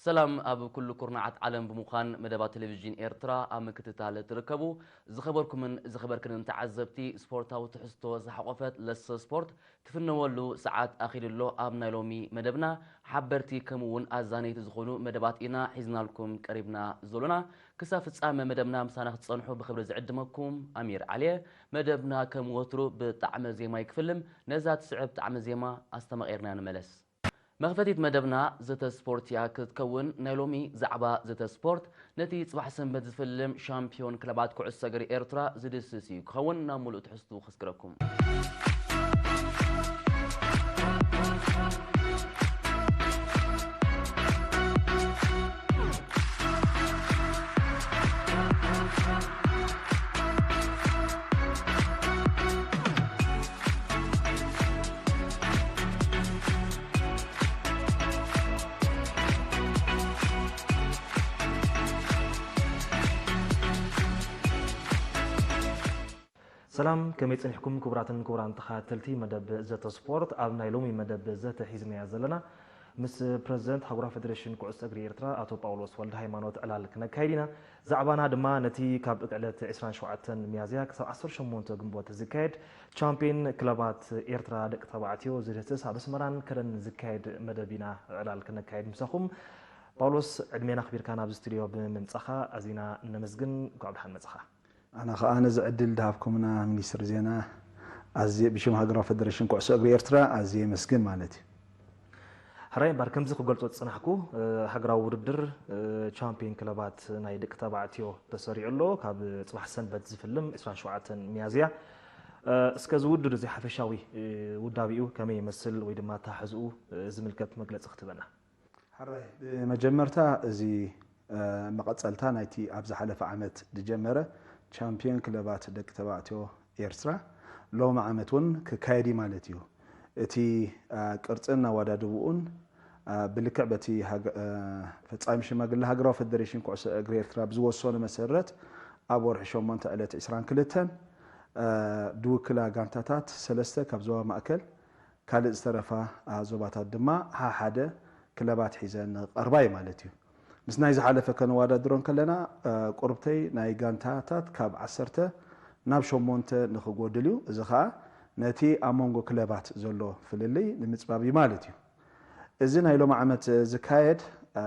ሰላም ኣብ ኩሉ ኩርናዓት ዓለም ብምዃን መደባት ቴሌቪዥን ኤርትራ ኣብ ምክትታል ትርከቡ ዝኸበርኩምን ዝኸበርክንን ተዓዘብቲ፣ ስፖርታዊ ትሕዝቶ ዝሓቖፈት ለሰ ስፖርት ትፍነወሉ ሰዓት ኣኺሉ ኣሎ። ኣብ ናይ ሎሚ መደብና ሓበርቲ ከምኡ እውን ኣዛነይቲ ዝኾኑ መደባት ኢና ሒዝናልኩም ቀሪብና ዘሎና። ክሳብ ፍጻመ መደብና ምሳና ክትጸንሑ ብኽብሪ ዝዕድመኩም ኣሚር ዓሊየ። መደብና ከም ወትሩ ብጣዕመ ዜማ ይክፍልም። ነዛ ትስዕብ ጣዕመ ዜማ ኣስተማቒርና ንመለስ። መኽፈቲት መደብና ዘተ ስፖርት እያ ክትከውን። ናይ ሎሚ ዛዕባ ዘተ ስፖርት ነቲ ጽባሕ ሰንበት ዝፍልም ሻምፒዮን ክለባት ኩዕሶ እግሪ ኤርትራ ዝድስስ እዩ ክኸውን። ናብ ሙሉእ ትሕዝቱ ከስግረኩም። ሰላም፣ ከመይ ጸኒሕኩም ክቡራትን ክቡራን ተኸታተልቲ መደብ ዘተ ስፖርት? ኣብ ናይ ሎሚ መደብ ዘተ ሒዝናያ ዘለና ምስ ፕረዚደንት ሃገራዊ ፌደሬሽን ኩዕሶ እግሪ ኤርትራ ኣቶ ጳውሎስ ወልደ ሃይማኖት ዕላል ክነካይድ ኢና። ዛዕባና ድማ ነቲ ካብ ዕለት ዕስራን ሸውዓተን ሚያዝያ ክሳብ ዓሰርተ ሸሞንተ ግንቦት ዝካየድ ቻምፒየን ክለባት ኤርትራ ደቂ ተባዕትዮ ዝድህስስ ኣብ ኣስመራን ከረን ዝካየድ መደብ ኢና ዕላል ክነካይድ ምሳኹም። ጳውሎስ፣ ዕድሜና ኣኽቢርካ ናብዚ ስቱድዮ ብምምጻኻ ኣዚና ነመስግን። እንኳዕ ብደሓን መጻኻ። ኣነ ኸኣ ነዚ ዕድል ዝሃብኩምና ሚኒስትሪ ዜና ኣዝየ ብሽም ሃገራዊ ፌደሬሽን ኩዕሶ እግሪ ኤርትራ ኣዝየ የመስግን ማለት እዩ። ሕራይ እምበር፣ ከምዚ ክገልጾ ዝጸናሕኩ፣ እ፣ ሃገራዊ ውድድር፣ እ፣ ቻምፒዮን ክለባት ናይ ደቂ ተባዕትዮ ተሰሪዑ ኣሎ። ካብ ጽባሕ ሰንበት ዝፍልም ዕስራን ሸውዓተን ሚያዝያ። እ፣ እስከ እዚ ውድድር እዚ ሓፈሻዊ፣ እ፣ ውዳቤኡ ከመይ ይመስል ወይ ድማ ኣተሓሕዝኡ፣ እ፣ ዝምልከት መግለጺ ክትበና? ሕራይ፣ ብመጀመርታ እዚ፣ እ፣ መቐጸልታ ናይቲ ኣብ ዝሓለፈ ዓመት ዝጀመረ ቻምፒዮን ክለባት ደቂ ተባዕትዮ ኤርትራ ሎሚ ዓመት እውን ክካየድ እዩ ማለት እዩ። እቲ፣ እ፣ ቅርጽን ኣወዳድብኡን፣ እ፣ ብልክዕ በቲ ሃገ-፣ እ፣ ፈጻሚ ሽማግለ ሃገራዊ ፌደሬሽን ኩዕሶ እግሪ ኤርትራ ብዝወሰኑ መሰረት ኣብ ወርሒ ሸሞንተ ዕለት ዕስራን ክልተን፣ እ፣ ዝውክላ ጋንታታት ሰለስተ ካብ ዞባ ማእከል፣ ካልእ ዝተረፋ፣ እ፣ ዞባታት ድማ ሓሓደ ክለባት ሒዘን ንቐርባ እዩ ማለት እዩ። ምስ ናይ ዝሓለፈ ከነወዳድሮ እንከለና፣ እ፣ ቁርብተይ ናይ ጋንታታት ካብ ዓሰርተ ናብ ሸሞንተ ንኽጎድል እዩ። እዚ ኸኣ ነቲ ኣብ መንጎ ክለባት ዘሎ ፍልልይ ንምጽባብ እዩ ማለት እዩ። እዚ ናይ ሎሚ ዓመት ዝካየድ፣ እ፣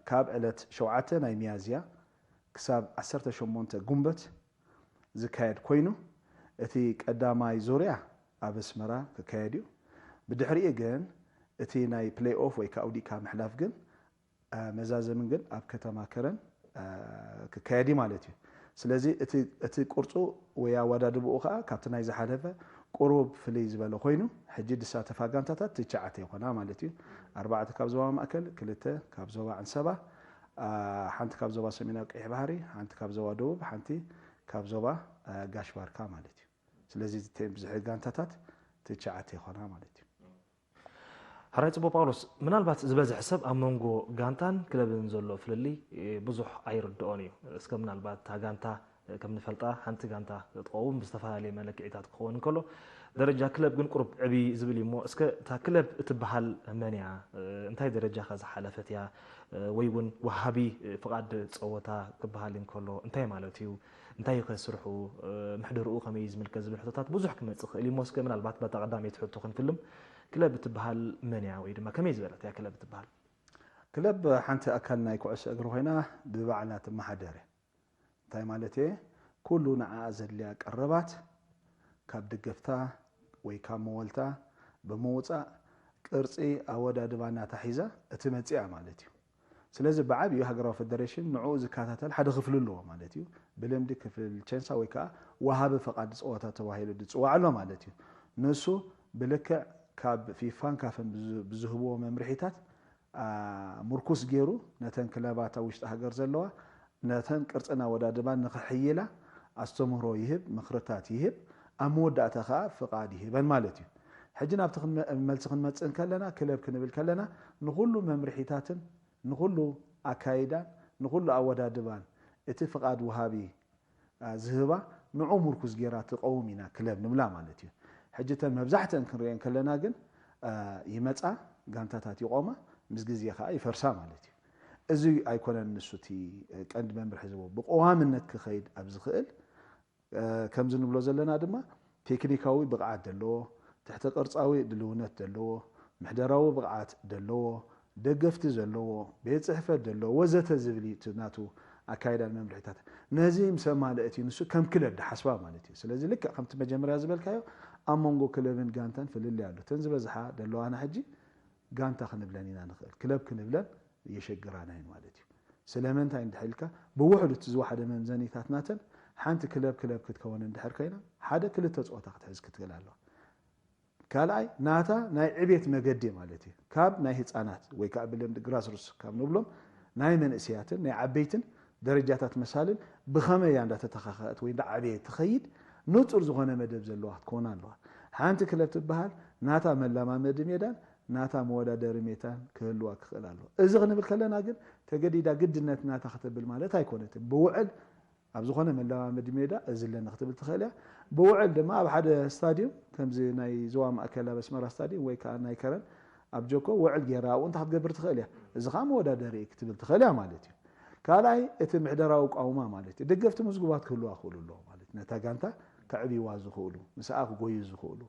ካብ ዕለት ሸውዓተ ናይ ሚያዝያ ክሳብ ዓሰርተ ሸሞንተ ጉንበት ዝካየድ ኮይኑ፣ እቲ ቀዳማይ ዙርያ ኣብ ኣስመራ ክካየድ እዩ። ብድሕሪኡ ግን እቲ ናይ ፕሌይ ኦፍ ወይ ከዓ ውዲእካ ምሕላፍ ግን፣ እ፣ መዛዘምን ግን ኣብ ከተማ ከረን፣ እ፣ ክካየድ እዩ ማለት እዩ። ስለዚ እቲ፣ እቲ ቅርጹ ወይ ኣወዳድብኡ ከዓ ካብቲ ናይ ዝሓለፈ ቁሩብ ፍልይ ዝበለ ኮይኑ፣ ሕጂ ዝሳተፋ ጋንታታት ትሽዓተ ይኾና ማለት እዩ። ኣርባዕተ ካብ ዞባ ማእከል፣ ክልተ ካብ ዞባ ዓንሰባ፣ እ፣ ሓንቲ ካብ ዞባ ሰሜናዊ ቀይሕ ባሕሪ፣ ሓንቲ ካብ ዞባ ደቡብ፣ ሓንቲ ካብ ዞባ፣ እ፣ ጋሽ ባርካ ማለት እዩ። ስለዚ እቲ ብዝሒ ጋንታታት ትሽዓተ ይኾና ማለት እዩ። ሕራይ ጽቡቕ ጳውሎስ፣ ምናልባት ዝበዝሕ ሰብ ኣብ መንጎ ጋንታን ክለብን ዘሎ ፍልልይ፣ እ፣ ብዙሕ ኣይርድኦን እዩ። እስከ ምናልባት እታ ጋንታ፣ እ፣ ከም ንፈልጣ ሓንቲ ጋንታ ትኸውን ብዝተፈላለየ መለክዒታት ክኸውን እንከሎ፣ ደረጃ ክለብ ግን ቁሩብ ዕብይ ዝብል እዩ እሞ፣ እስከ እታ ክለብ እትበሃል መን እያ? እ፣ እንታይ ደረጃ ከ ዝሓለፈት እያ? እ፣ ወይ እውን ወሃቢ፣ እ፣ ፍቓድ ጸወታ ክበሃል እንከሎ እንታይ ማለት እዩ? እንታይ እዩ ከ ስርሑ? እ፣ ምሕደርኡ ከመይ እዩ ዝምልከት ዝብል ሕቶታት ብዙሕ ክመጽእ ይኽእል እዩ እሞ፣ እስከ ምናልባት በታ ቀዳመይቲ ሕቶ ክንፍልም፣ ክለብ እትበሃል መን እያ ወይ ድማ ከመይ ዝበለት እያ ክለብ እትበሃል? ክለብ ሓንቲ ኣካል ናይ ኩዕሶ እግሪ ኮይና ብባዕላ ትመሓደር እያ። እንታይ ማለት እየ? ኩሉ ንዓኣ ዘድልያ ቀረባት ካብ ደገፍታ ወይ ካብ መወልታ ብምውጻእ ቅርጺ ኣወዳድባ እናታሒዛ እትመጽእ እያ ማለት እዩ። ስለዚ ብዓብዩ ሃገራዊ ፌደሬሽን ንዕኡ ዝከታተል ሓደ ክፍሊ ኣለዎ ማለት እዩ። ብልምዲ ክፍል ቸንሳ ወይ ከዓ ወሃቢ ፈቓድ ጸወታ ተባሂሉ ዝጽዋዕ ኣሎ ማለት እዩ። ንሱ ብልክዕ ካብ ፊፋን ካፍን ብዝ-፣ ብዝህብዎ መምርሒታት፣ አ፣ ምርኩስ ገይሩ ነተን ክለባት ኣብ ውሽጢ ሃገር ዘለዋ ነተን ቅርጽን ኣወዳድባን ንኽሕይላ ኣስተምህሮ ይህብ፣ ምኽርታት ይህብ፣ ኣብ መወዳእታ ኸኣ ፍቓድ ይህበን ማለት እዩ። ሕጂ ናብቲ ክንመ-፣ መልሲ ክንመጽእ እንከለና፣ ክለብ ክንብል ከለና ንኹሉ መምርሒታትን ንኹሉ ኣካይዳን ንኹሉ ኣወዳድባን እቲ ፍቓድ ወሃቢ፣ አ፣ ዝህባ ንዑ ምርኩዝ ጌራ ትቐውም ኢና ክለብ ንብላ ማለት እዩ። ሕጂ እተን መብዛሕትአን ክንሪአን ከለና ግን፣ አ፣ ይመጻ፣ ጋንታታት ይቖማ፣ ምስ ግዜ ኸኣ ይፈርሳ ማለት እዩ። እዚ ኣይኮነን ንሱ እቲ ቀንዲ መምርሒ ዝህቦ። ብቀዋምነት ክኸይድ ኣብ ዝኽእል፣ እ፣ ከምዚ ንብሎ ዘለና ድማ ቴክኒካዊ ብቕዓት ዘለዎ፣ ትሕተ ቅርጻዊ ድልውነት ዘለዎ፣ ምሕደራዊ ብቕዓት ዘለዎ፣ ደገፍቲ ዘለዎ፣ ቤት ጽሕፈት ዘለዎ ወዘተ ዝብል እዩ እቲ ናቱ ኣካይዳን መምርሒታት። ነዚ ምስ ኣማልአ እቲ ንሱ ከም ክለብ ድሓስባ ማለት እዩ። ስለዚ ልክዕ ከምቲ መጀመርያ ዝበልካዮ ኣብ መንጎ ክለብን ጋንታን ፍልልይ ኣሎ። እተን ዝበዝሓ ዘለዋና ሕጂ ጋንታ ክንብለን ኢና ንኽእል፣ ክለብ ክንብለን የሸግራና እዩ ማለት እዩ። ስለምንታይ እንድሕር ኢልካ ብውሕዱ እቲ ዝወሓደ መምዘኒታት ናተን ሓንቲ ክለብ ክለብ ክትከውን እንድሕር ኮይና ሓደ ክልተ ጸወታ ክትሕዝ ክትክእል ኣለዋ። ካልኣይ ናታ ናይ ዕቤት መገዲ ማለት እዩ። ካብ ናይ ህፃናት ወይ ከዓ ብልምዲ ግራስሩስ ካብ ንብሎም ናይ መንእሰያትን ናይ ዓበይትን ደረጃታት መሳልን ብኸመይ እያ እንዳተተኻኸአት ወይ እንዳዓበየት ትኸይድ ንፁር ዝኾነ መደብ ዘለዋ ክትከውን ኣለዋ። ሓንቲ ክለብ ትበሃል ናታ መለማመዲ ሜዳን ናታ መወዳደሪ ሜታን ክህልዋ ክኽእል ኣለዎ። እዚ ክንብል ከለና ግን ተገዲዳ ግድነት ናታ ከተብል ማለት ኣይኮነትን። ብውዕል ኣብ ዝኾነ መለማመዲ ሜዳ እዚ ኣለኒ ክትብል ትኽእል እያ። ብውዕል ድማ ኣብ ሓደ ስታዲየም ከምዚ ናይ ዞባ ማእከል ኣብ ኣስመራ ስታዲየም ወይ ከዓ ናይ ከረን ኣብ ጆኮ ውዕል ጌራ ኣብኡ እንታይ ክትገብር ትኽእል እያ። እዚ ከዓ መወዳደሪ እዩ ክትብል ትኽእል እያ ማለት እዩ። ካልኣይ እቲ ምሕደራዊ ቃውማ ማለት እዩ። ደገፍቲ ምዝጉባት ክህልዋ ክኽእሉ ኣለዎ ማለት እዩ። ነታ ጋንታ ከዕብይዋ ዝኽእሉ፣ ምስኣ ክጎዩ ዝኽእሉ፣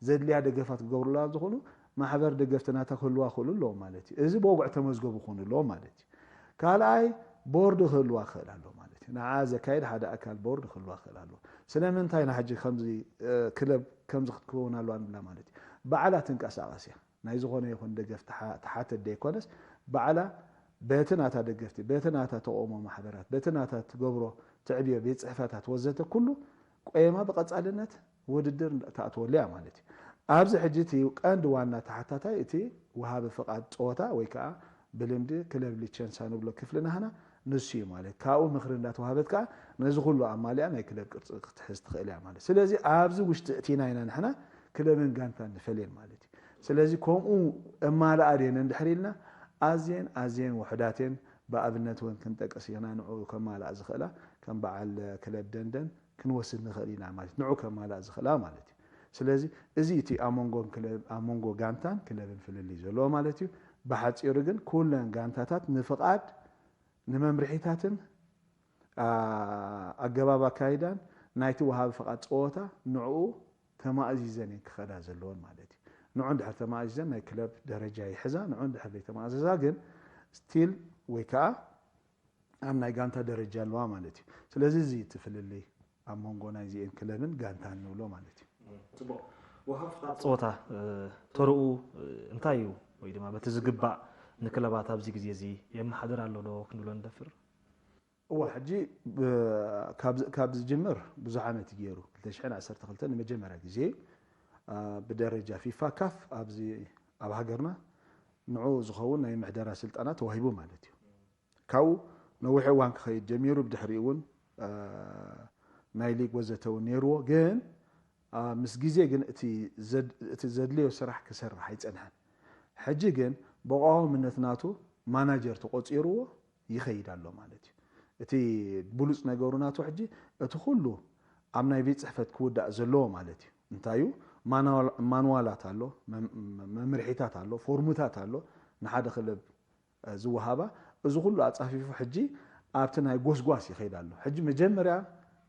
ዘድልያ ደገፋት ክገብሩላ ዝኽእሉ ማሕበር ደገፍቲ ናታ ክህልዋ ክኽእሉ ኣለዎም ማለት እዩ። እዚ ብወግዒ ተመዝገቡ ክኾኑ ኣለዎም ማለት እዩ። ካልኣይ ቦርድ ክህልዋ ክኽእል ኣሎ ማለት እዩ። ንዓ ዘካይድ ሓደ ኣካል ቦርድ ክህልዋ ክኽእል ኣሎ። ስለምንታይ ኢና ሕጂ ከምዚ፣ እ፣ ክለብ ከምዚ ክትከውን ኣለዋ ንብላ ማለት እዩ። ባዕላ ትንቀሳቐስ እያ። ናይ ዝኾነ ይኹን ደገፍ ተሓ-፣ ተሓተት ደይኮነስ ባዕላ በቲ ናታ ደገፍቲ፣ በቲ ናታ ተቃውሞ ማሕበራት፣ በቲ ናታ ትገብሮ ትዕብዮ ቤት ጽሕፈታት ወዘተ ኩሉ ቆየማ ብቐጻልነት ውድድር ተኣትወሉ እያ ማለት እዩ። ኣብዚ ሕጂ እቲ ቀንዲ ዋና ተሓታታይ እቲ ወሃቢ ፍቓድ ጸወታ ወይ ከዓ ብልምዲ ክለብ ሊቸንሳ ንብሎ ክፍሊ ናህና ንሱ እዩ ማለት። ካብኡ ምኽሪ እንዳተዋህበት ከዓ ነዚ ኩሉ ኣማሊኣ ናይ ክለብ ቅርጺ ክትሕዝ ትኽእል እያ ማለት። ስለዚ ኣብዚ ውሽጢ እቲና ኢና ንሕና ክለብን ጋንታን ንፈልየን ማለት እዩ። ስለዚ ከምኡ እማልኣ ድየን እንድሕር ኢልና ኣዝየን ኣዝየን ውሑዳት እየን። ብኣብነት እውን ክንጠቅስ ኢና ንዕኡ ከማልኣ ዝኽእላ ከም በዓል ክለብ ደንደን ክንወስድ ንኽእል ኢና ማለት ንዑ ከማልኣ ዝኽእላ ማለት እዩ። ስለዚ እዚ እቲ ኣብ መንጎን ክለብ-፣ ኣብ መንጎ ጋንታን ክለብን ፍልልይ ዘለዎ ማለት እዩ። ብሓፂሩ ግን ኩለን ጋንታታት ንፍቓድ ንመምርሒታትን፣ ኣ-፣ ኣገባብ ኣካይዳን ናይቲ ወሃቢ ፍቓድ ፀወታ ንዕኡ ተማእዚዘን እየን ክኸዳ ዘለወን ማለት እዩ። ንዑ እንድሕር ተማእዚዘን ናይ ክለብ ደረጃ ይሕዛ፣ ንዑ እንድሕር ዘይተማእዘዛ ግን ስቲል ወይ ከዓ ኣብ ናይ ጋንታ ደረጃ ኣለዋ ማለት እዩ። ስለዚ እዚ እቲ ፍልልይ ኣብ መንጎ ናይዚኤን ክለብን ጋንታን ንብሎ ማለት እዩ። ጽቡቕ። ወሃብ ፍቓድ ጸወታ፣ እ፣ ተርኡ፣ እ፣ እንታይ እዩ? ወይ ድማ በቲ ዝግባእ ንክለባት ኣብዚ ግዜ እዚ የመሓድር ኣሎ ዶ ክንብሎ ንደፍር? እዋ፣ ሕጂ ብ-፣ ካብ ዝ-፣ ካብ ዝጅምር ብዙሕ ዓመት እዩ ገይሩ። ክልተ ሽሕን ዓሰርተ ክልተን ንመጀመርያ ግዜ፣ አ፣ ብደረጃ ፊፋ ካፍ ኣብዚ ኣብ ሃገርና ንዑ ዝኸውን ናይ ምሕደራ ስልጠና ተዋሂቡ ማለት እዩ። ካብኡ ነዊሕ እዋን ክኸይድ ጀሚሩ፣ ብድሕሪኡ እውን፣ አ፣ ናይ ሊግ ወዘተ እውን ነይርዎ። ግን፣ አ፣ ምስ ግዜ ግን እቲ ዘድ-፣ እቲ ዘድልዮ ስራሕ ክሰርሕ ኣይጸንሐን። ሕጂ ግን ብቐዋምነት ናቱ ማናጀር ተቖጺርዎ ይኸይድ ኣሎ ማለት እዩ። እቲ ብሉጽ ነገሩ ናቱ ሕጂ እቲ ኩሉ ኣብ ናይ ቤት ጽሕፈት ክውዳእ ዘለዎ ማለት እዩ። እንታይ እዩ? ማንዋል-፣ ማንዋላት ኣሎ፣ መም-፣ መምርሒታት ኣሎ፣ ፎርምታት ኣሎ፣ ንሓደ ክለብ፣ እ፣ ዝወሃባ። እዚ ኩሉ ኣጻፊፉ ሕጂ ኣብቲ ናይ ጎስጓስ ይኸይድ ኣሎ። ሕጂ መጀመርያ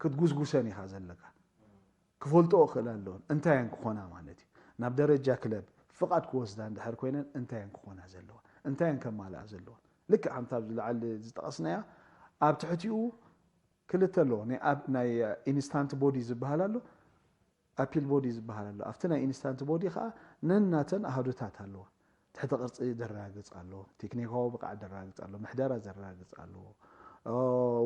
ክትጉስጉሰን ኢኻ ዘለካ። ክፈልጥኦ ክኽእል ኣለወን። እንታይ እየን ክኾና ማለት እዩ። ናብ ደረጃ ክለብ ፍቓድ ክወስዳ እንድሕር ኮይነን እንታይ እየን ክኾና ዘለዋ? እንታይ እየን ከማልኣ ዘለዋ? ልክዕ ከምታ ኣብዚ ላዕሊ ዝጠቐስናያ ኣብ ትሕቲኡ ክልተ ኣለዎ። ናይ ኣብ-፣ ናይ ኢንስታንት ቦዲ ዝበሃል ኣሎ፣ ኣፒል ቦዲ ዝበሃል ኣሎ። ኣብቲ ናይ ኢንስታንት ቦዲ ከዓ ነናተን ኣሃዱታት ኣለዋ። ትሕተ ቅርጺ ዘረጋግጽ ኣሎ፣ ቴክኒካዊ ብቕዓት ዘረጋግጽ ኣሎ፣ ምሕደራ ዘረጋግጽ ኣሎ፣ ኦ፣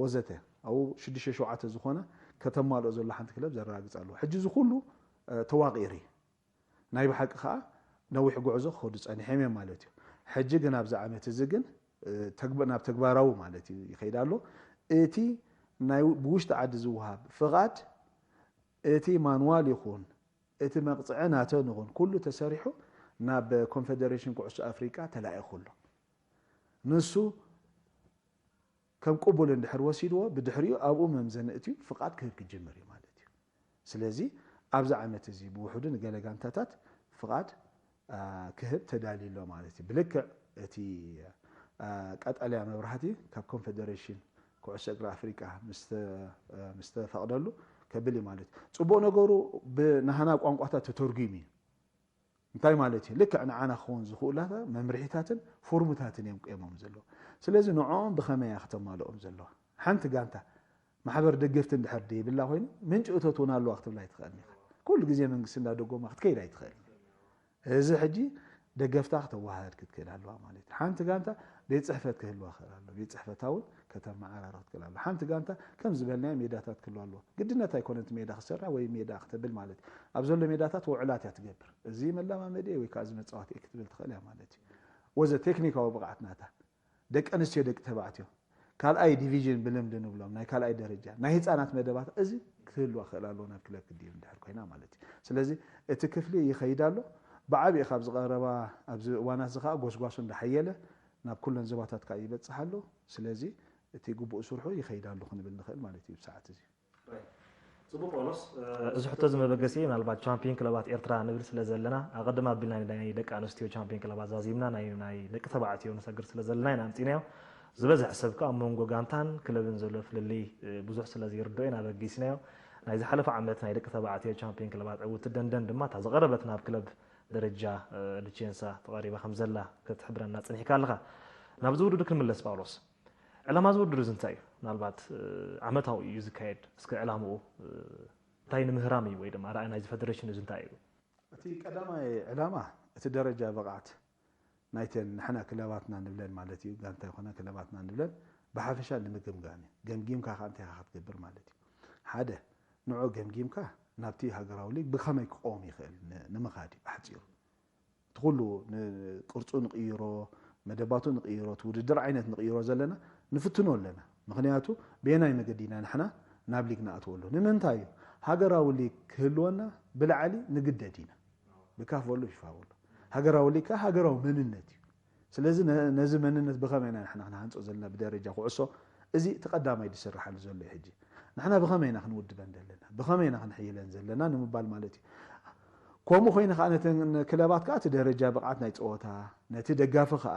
ወዘተ። ኣብኡ ሽዱሽተ ሸውዓተ ዝኾነ ከተማልኦ ዘሎ ሓንቲ ክለብ ዘረጋግጽ ኣሎ። ሕጂ እዚ ኩሉ፣ እ፣ ተዋቒሩ እዩ። ናይ ብሓቂ ከዓ ነዊሕ ጉዕዞ ክኸዱ ጸኒሖም እዮም ማለት እዩ። ሕጂ ግን ኣብዚ ዓመት እዚ ግን፣ እ፣ ተግባ-፣ ናብ ተግባራዊ ማለት እዩ ይኸይድ ኣሎ። እቲ ናይ ው-፣ ብውሽጢ ዓዲ ዝወሃብ ፍቓድ፣ እቲ ማንዋል ይኹን፣ እቲ መቕጽዒ ናተን ይኹን፣ ኩሉ ተሰሪሑ ናብ ኮንፌደሬሽን ኩዕሶ ኣፍሪቃ ተላኢኹ ኣሎ። ንሱ ከም ቅቡል እንድሕር ወሲድዎ፣ ብድሕሪኡ ኣብኡ መምዘኒ እትዩ ፍቓድ ክህብ ክጅምር እዩ ማለት እዩ። ስለዚ ኣብዚ ዓመት እዚ ብውሕዱ ንገለ ጋንታታት ፍቓድ፣ አ፣ ክህብ ተዳልዩ ኣሎ ማለት እዩ። ብልክዕ እቲ ቀጠልያ መብራህቲ ካብ ኮንፌደሬሽን ኩዕሶ እግሪ ኣፍሪቃ ምስ ተፈቕደሉ ከብል እዩ ማለት እዩ። ጽቡቕ ነገሩ ብናህና ቋንቋታት ተተርጉሙ እዩ። እንታይ ማለት እዩ? ልክዕ ንዓና ክኸውን ዝኽእላታ መምርሒታትን ፎርምታትን እዮም ቆሞም ዘለዉ። ስለዚ ንዕኦም ብኸመይ እያ ክተማልኦም ዘለዋ? ሓንቲ ጋንታ ማሕበር ደገፍቲ እንድሕር ደይብላ ኮይኑ ምንጪ እቶት እውን ኣለዋ ክትብላ ኣይትኽእልን ኢኻ። ኩሉ ግዜ መንግስቲ እንዳደጎማ ክትከይድ ኣይትኽእልን። እዚ ሕጂ ደገፍታ ክተወሃህድ ክትክእል ኣለዋ ማለት እዩ። ሓንቲ ጋንታ ቤት ጽሕፈት ክህልዋ ክእል ኣሎ። ቤት ጽሕፈታ እውን ከተመዓራሪ ክትክእል ኣለዋ። ሓንቲ ጋንታ ከም ዝበልናዮ ሜዳታት ክህልዋ ኣለዎ። ግድነት ኣይኮነን እቲ ሜዳ ክሰርሕ ወይ ሜዳ ክተብል ማለት እዩ። ኣብ ዘሎ ሜዳታት ውዕላት እያ ትገብር። እዚ መለማመዲ ወይ ከዓ እዚ መጻወቲ ክትብል ትኽእል እያ ማለት እዩ። ወዘ ቴክኒካዊ ብቕዓት ናታ ደቂ ኣንስትዮ ደቂ ተባዕትዮ ካልኣይ ዲቪዥን ብልምዲ ንብሎም ናይ ካልኣይ ደረጃ ናይ ህፃናት መደባት እዚ ክህልዋ ክእል ኣለዎ ናብ ክለብ ክድይብ እንድሕር ኮይና ማለት እዩ። ስለዚ እቲ ክፍሊ ይኸይድ ኣሎ። ብዓብኡ ካብ ዝቐረባ ኣብዚ እዋናት እዚ ከዓ ጎስጓሱ እንዳሓየለ ናብ ኩለን ዞባታት ከዓ ይበፅሕ ኣሎ። ስለዚ እቲ ግቡእ ስርሑ ይኸይድ ኣሎ ክንብል ንኽእል ማለት እዩ ብሰዓት እዚ። ጽቡቅ ጳውሎስ፣ እዚ ሕቶ እዚ መበገሲ ምናልባት ቻምፒዮን ክለባት ኤርትራ ንብል ስለ ዘለና ኣቐድም ኣቢልና ናይ ደቂ ኣንስትዮ ቻምፒዮን ክለባት ዛዚምና ናይ ናይ ደቂ ተባዕትዮ ንሰግር ስለ ዘለና ኢና ኣምጺናዮ። ዝበዝሕ ሰብ ከኣ ኣብ መንጎ ጋንታን ክለብን ዘሎ ፍልልይ ብዙሕ ስለ ዘይርድኦ ኢና ኣበጊስናዮ። ናይ ዝሓለፈ ዓመት ናይ ደቂ ተባዕትዮ ቻምፒዮን ክለባት ዕውቲ ደንደን ድማ እታ ዝቐረበት ናብ ክለብ ደረጃ ልቼንሳ ተቐሪባ ከም ዘላ ክትሕብረና ጽኒሕካ ኣለኻ። ናብዚ ውድድር ክንምለስ ጳውሎስ። ዕላማ እዚ ውድድር እዚ እንታይ እዩ? ምናልባት ዓመታዊ እዩ ዝካየድ። እስከ ዕላምኡ እንታይ ንምህራም እዩ ወይ ድማ ራእይ ናይዚ ፈደሬሽን እዚ እንታይ እዩ? እቲ ቀዳማይ ዕላማ እቲ ደረጃ ብቕዓት ናይተን ንሕና ክለባትና ንብለን ማለት እዩ፣ ጋንታ ይኾና ክለባትና ንብለን ብሓፈሻ ንምግምጋም እዩ። ገምጊምካ ከዓ እንታይ ኢኻ ክትገብር ማለት እዩ። ሓደ ንዑ ገምጊምካ ናብቲ ሃገራዊ ሊግ ብኸመይ ክቆም ይኽእል ንምኻድ እዩ ኣሕፂሩ። እቲ ኩሉ ቅርፁ ንቕይሮ፣ መደባቱ ንቕይሮ፣ እቲ ውድድር ዓይነት ንቕይሮ ዘለና ንፍትኖ ኣለና። ምኽንያቱ ብየናይ መገዲ ኢና ንሕና ናብ ሊግ ንኣትወሉ? ንምንታይ እዩ? ሃገራዊ ሊግ ክህልወና ብላዕሊ ንግደድ ኢና። ብካፍ በሉ ይፋ በሉ። ሃገራዊ ሊግ ከዓ ሃገራዊ መንነት እዩ። ስለዚ ነዚ መንነት ብኸመይ ኢና ንሕና ክንሃንፆ ዘለና ብደረጃ ኩዕሶ? እዚ እቲ ቀዳማይ ዝስርሓሉ ዘሎ እዩ። ሕጂ ንሕና ብኸመይ ኢና ክንውድበን ዘለና? ብኸመይ ኢና ክንሕይለን ዘለና ንምባል ማለት እዩ። ከምኡ ኮይኑ ከዓ ነተን ክለባት ከዓ እቲ ደረጃ ብቕዓት ናይ ፀወታ ነቲ ደጋፊ ከዓ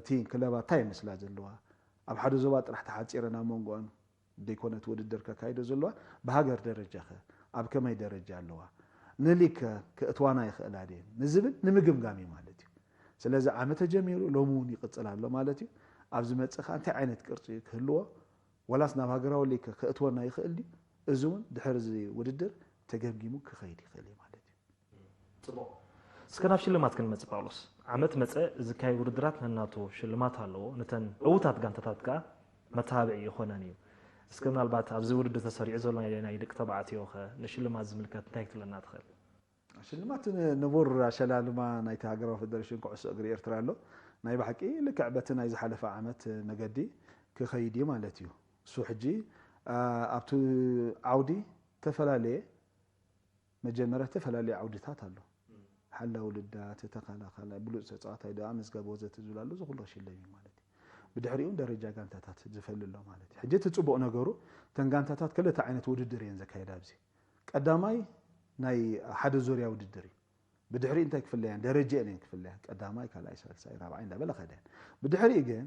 እቲ ክለባት እንታይ ይመስላ ዘለዋ ኣብ ሓደ ዞባ ጥራሕ ተሓፂረን ኣብ መንጎኦን ዘይኮነት ውድድር ከካይዶ ዘለዋ ብሃገር ደረጃ ከ ኣብ ከመይ ደረጃ ኣለዋ ንሊግ ከ ክእትዋና ይኽእላ ድየን ንዝብል ንምግምጋም እዩ ማለት እዩ። ስለዚ ዓመት ተጀሚሩ ሎሚ እውን ይቕፅል ኣሎ ማለት እዩ። ኣብ ዝመፅእ ከዓ እንታይ ዓይነት ቅርፂ ክህልዎ ወላስ ናብ ሃገራዊ ሊግ ከ ክእትወና ይኽእል ድዩ? እዚ እውን ድሕሪ እዚ ውድድር ተገምጊሙ ክኸይድ ይኽእል እዩ ማለት እዩ። ጽቡቕ። እስከ ናብ ሽልማት ክንመጽእ ጳውሎስ። ዓመት መጸ ዝካየድ ውድድራት ነናቱ ሽልማት ኣለዎ። ነተን ዕዉታት ጋንታታት ከኣ መተባብዒ ይኾነን እዩ። እስከ ምናልባት ኣብዚ ውድድር ተሰሪዑ ዘሎ ናይ ናይ ደቂ ተባዕትዮ ኸ ንሽልማት ዝምልከት እንታይ ክትብለና ትኽእል? ሽልማት ንቡር ኣሸላልማ ናይቲ ሃገራዊ ፈደረሽን ኩዕሶ እግሪ ኤርትራ ኣሎ። ናይ ብሓቂ ልክዕ በቲ ናይ ዝሓለፈ ዓመት መገዲ ክኸይድ እዩ ማለት እዩ። እሱ ሕጂ ኣብቲ ዓውዲ ዝተፈላለየ መጀመርያ ዝተፈላለዩ ዓውድታት ኣሎ። ሓላው ልዳት፣ ተኸላኻላይ፣ ብሉፅ ተፃዋታይ፣ ደኣ መዝገብ ወዘተ ዝብል ኣሎ። እዚ ኩሉ ክሽለም እዩ ማለት እዩ። ብድሕሪኡ ደረጃ ጋንታታት ዝፈሊ ኣሎ ማለት እዩ። ሕጂ እቲ ፅቡቕ ነገሩ እተን ጋንታታት ክልተ ዓይነት ውድድር እየን ዘካየዳ ኣብዚ። ቀዳማይ ናይ ሓደ ዙርያ ውድድር እዩ። ብድሕሪኡ እንታይ ክፍለያን ደረጃ እየን ክፍለያን ቀዳማይ፣ ካልኣይ፣ ሳልሳይ፣ ራብዓይ እንዳበለ ከደን። ብድሕሪኡ ግን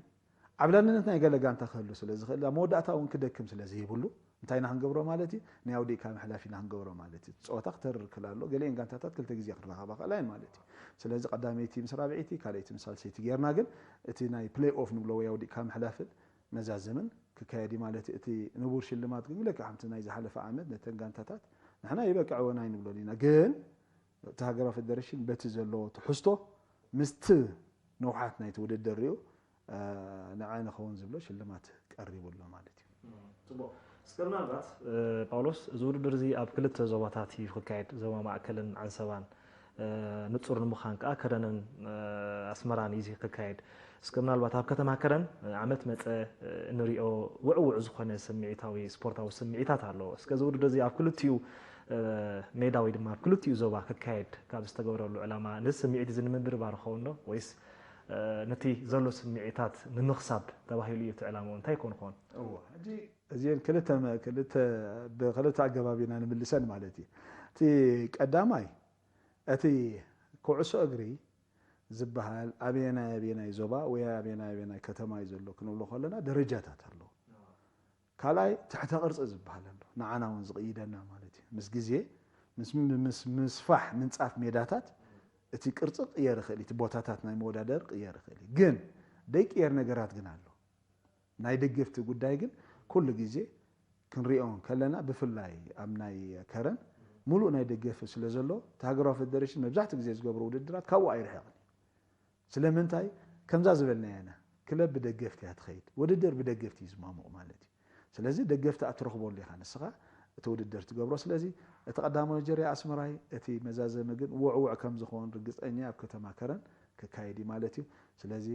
ዓብላልነት ናይ ገለ ጋንታ ክህሉ ስለ ዝኽእል ኣብ መወዳእታ እውን ክደክም ስለ ዘይብሉ እንታይ ኢና ክንገብሮ ማለት እዩ? ናይ ኣውዲእካ ምሕላፍ ኢና ክንገብሮ ማለት እዩ። እቲ ፀወታ ክተርር ክል ኣሎ። ገሊአን ጋንታታት ክልተ ግዜ ክረኻባ ክእላ እየን ማለት እዩ። ስለዚ ቀዳመይቲ ምስ ራብዐይቲ፣ ካልኣይቲ ምስ ሳልሰይቲ ጌርና ግን እቲ ናይ ፕሌይ ኦፍ ንብሎ ወይ ኣውዲእካ ምሕላፍን መዛዘምን ክካየድ እዩ ማለት እዩ። እቲ ንቡር ሽልማት ግን ልክዕ ከምቲ ናይ ዝሓለፈ ዓመት ነተን ጋንታታት ንሕና ይበቅዕወን ኣይንብሎን ኢና። ግን እቲ ሃገራዊ ፌደሬሽን በቲ ዘለዎ ትሕዝቶ ምስቲ ንውሓት ናይቲ ውድድር ሪኡ ንዓይ ንኸውን ዝብሎ ሽልማት ቀሪቡ ኣሎ ማለት እዩ። ጽቡቕ። እስከ ምናልባት ጳውሎስ፣ እዚ ውድድር እዚ ኣብ ክልተ ዞባታት እዩ ክካየድ፣ ዞባ ማእከልን ዓንሰባን። ንጹር ንምዃን ከኣ ከረንን ኣስመራን እዩ እዚ ክካየድ። እስከ ምናልባት ኣብ ከተማ ከረን ዓመት መጸ እንሪኦ ውዕውዕ ዝኾነ ስምዒታዊ ስፖርታዊ ስምዒታት ኣሎ። እስከ እዚ ውድድር እዚ ኣብ ክልቲኡ ሜዳ ወይ ድማ ኣብ ክልቲኡ ዞባ ክካየድ ካብ ዝተገብረሉ ዕላማ ነዚ ስምዒት እዚ ንምብርባር ክኸውን ዶ ወይስ ነቲ ዘሎ ስምዒታት ንምኽሳብ ተባሂሉ እዩ እቲ ዕላምኡ? እንታይ ይኮን ክኾን? እወ፣ ሕጂ እዚአን ክልተ ክልተ ብክልተ ኣገባብ ኢና ንምልሰን ማለት እዩ። እቲ ቀዳማይ እቲ ኩዕሶ እግሪ ዝበሃል ኣበየናይ ኣበየናይ ዞባ ወይ ኣበየናይ ኣበየናይ ከተማ እዩ ዘሎ ክንብሎ ከለና ደረጃታት ኣለዎ። ካልኣይ ትሕተ ቅርፂ ዝበሃል ኣሎ፣ ንዓና እውን ዝቕይደና ማለት እዩ። ምስ ግዜ ምስ ምስ ምስፋሕ ምንፃፍ ሜዳታት እቲ ቅርፂ ቅየር ይኽእል እዩ፣ እቲ ቦታታት ናይ መወዳደር ቅየር ይኽእል እዩ። ግን ደይቅየር ነገራት ግን ኣሎ። ናይ ደገፍቲ ጉዳይ ግን ኩሉ ግዜ ክንሪኦ ከለና፣ ብፍላይ ኣብ ናይ ከረን ሙሉእ ናይ ደገፊ ስለ ዘሎ፣ እቲ ሃገራዊ ፌደሬሽን መብዛሕትኡ ግዜ ዝገብሮ ውድድራት ካብኡ ኣይርሕቕን እዩ። ስለምንታይ? ከምዛ ዝበልናያ ኢና፣ ክለብ ብደገፍቲ እያ ትኸይድ፣ ውድድር ብደገፍቲ እዩ ዝማሙቕ ማለት እዩ። ስለዚ ደገፍቲ ኣብ ትረኽበሉ ኢኻ ንስኻ እቲ ውድድር ትገብሮ። ስለዚ እቲ ቀዳማዊ ጀርያ ኣስመራይ፣ እቲ መዛዘሚ ግን ውዕውዕ ከም ዝኸውን ርግፀኛ ኣብ ከተማ ከረን ክካየድ እዩ ማለት እዩ። ስለዚ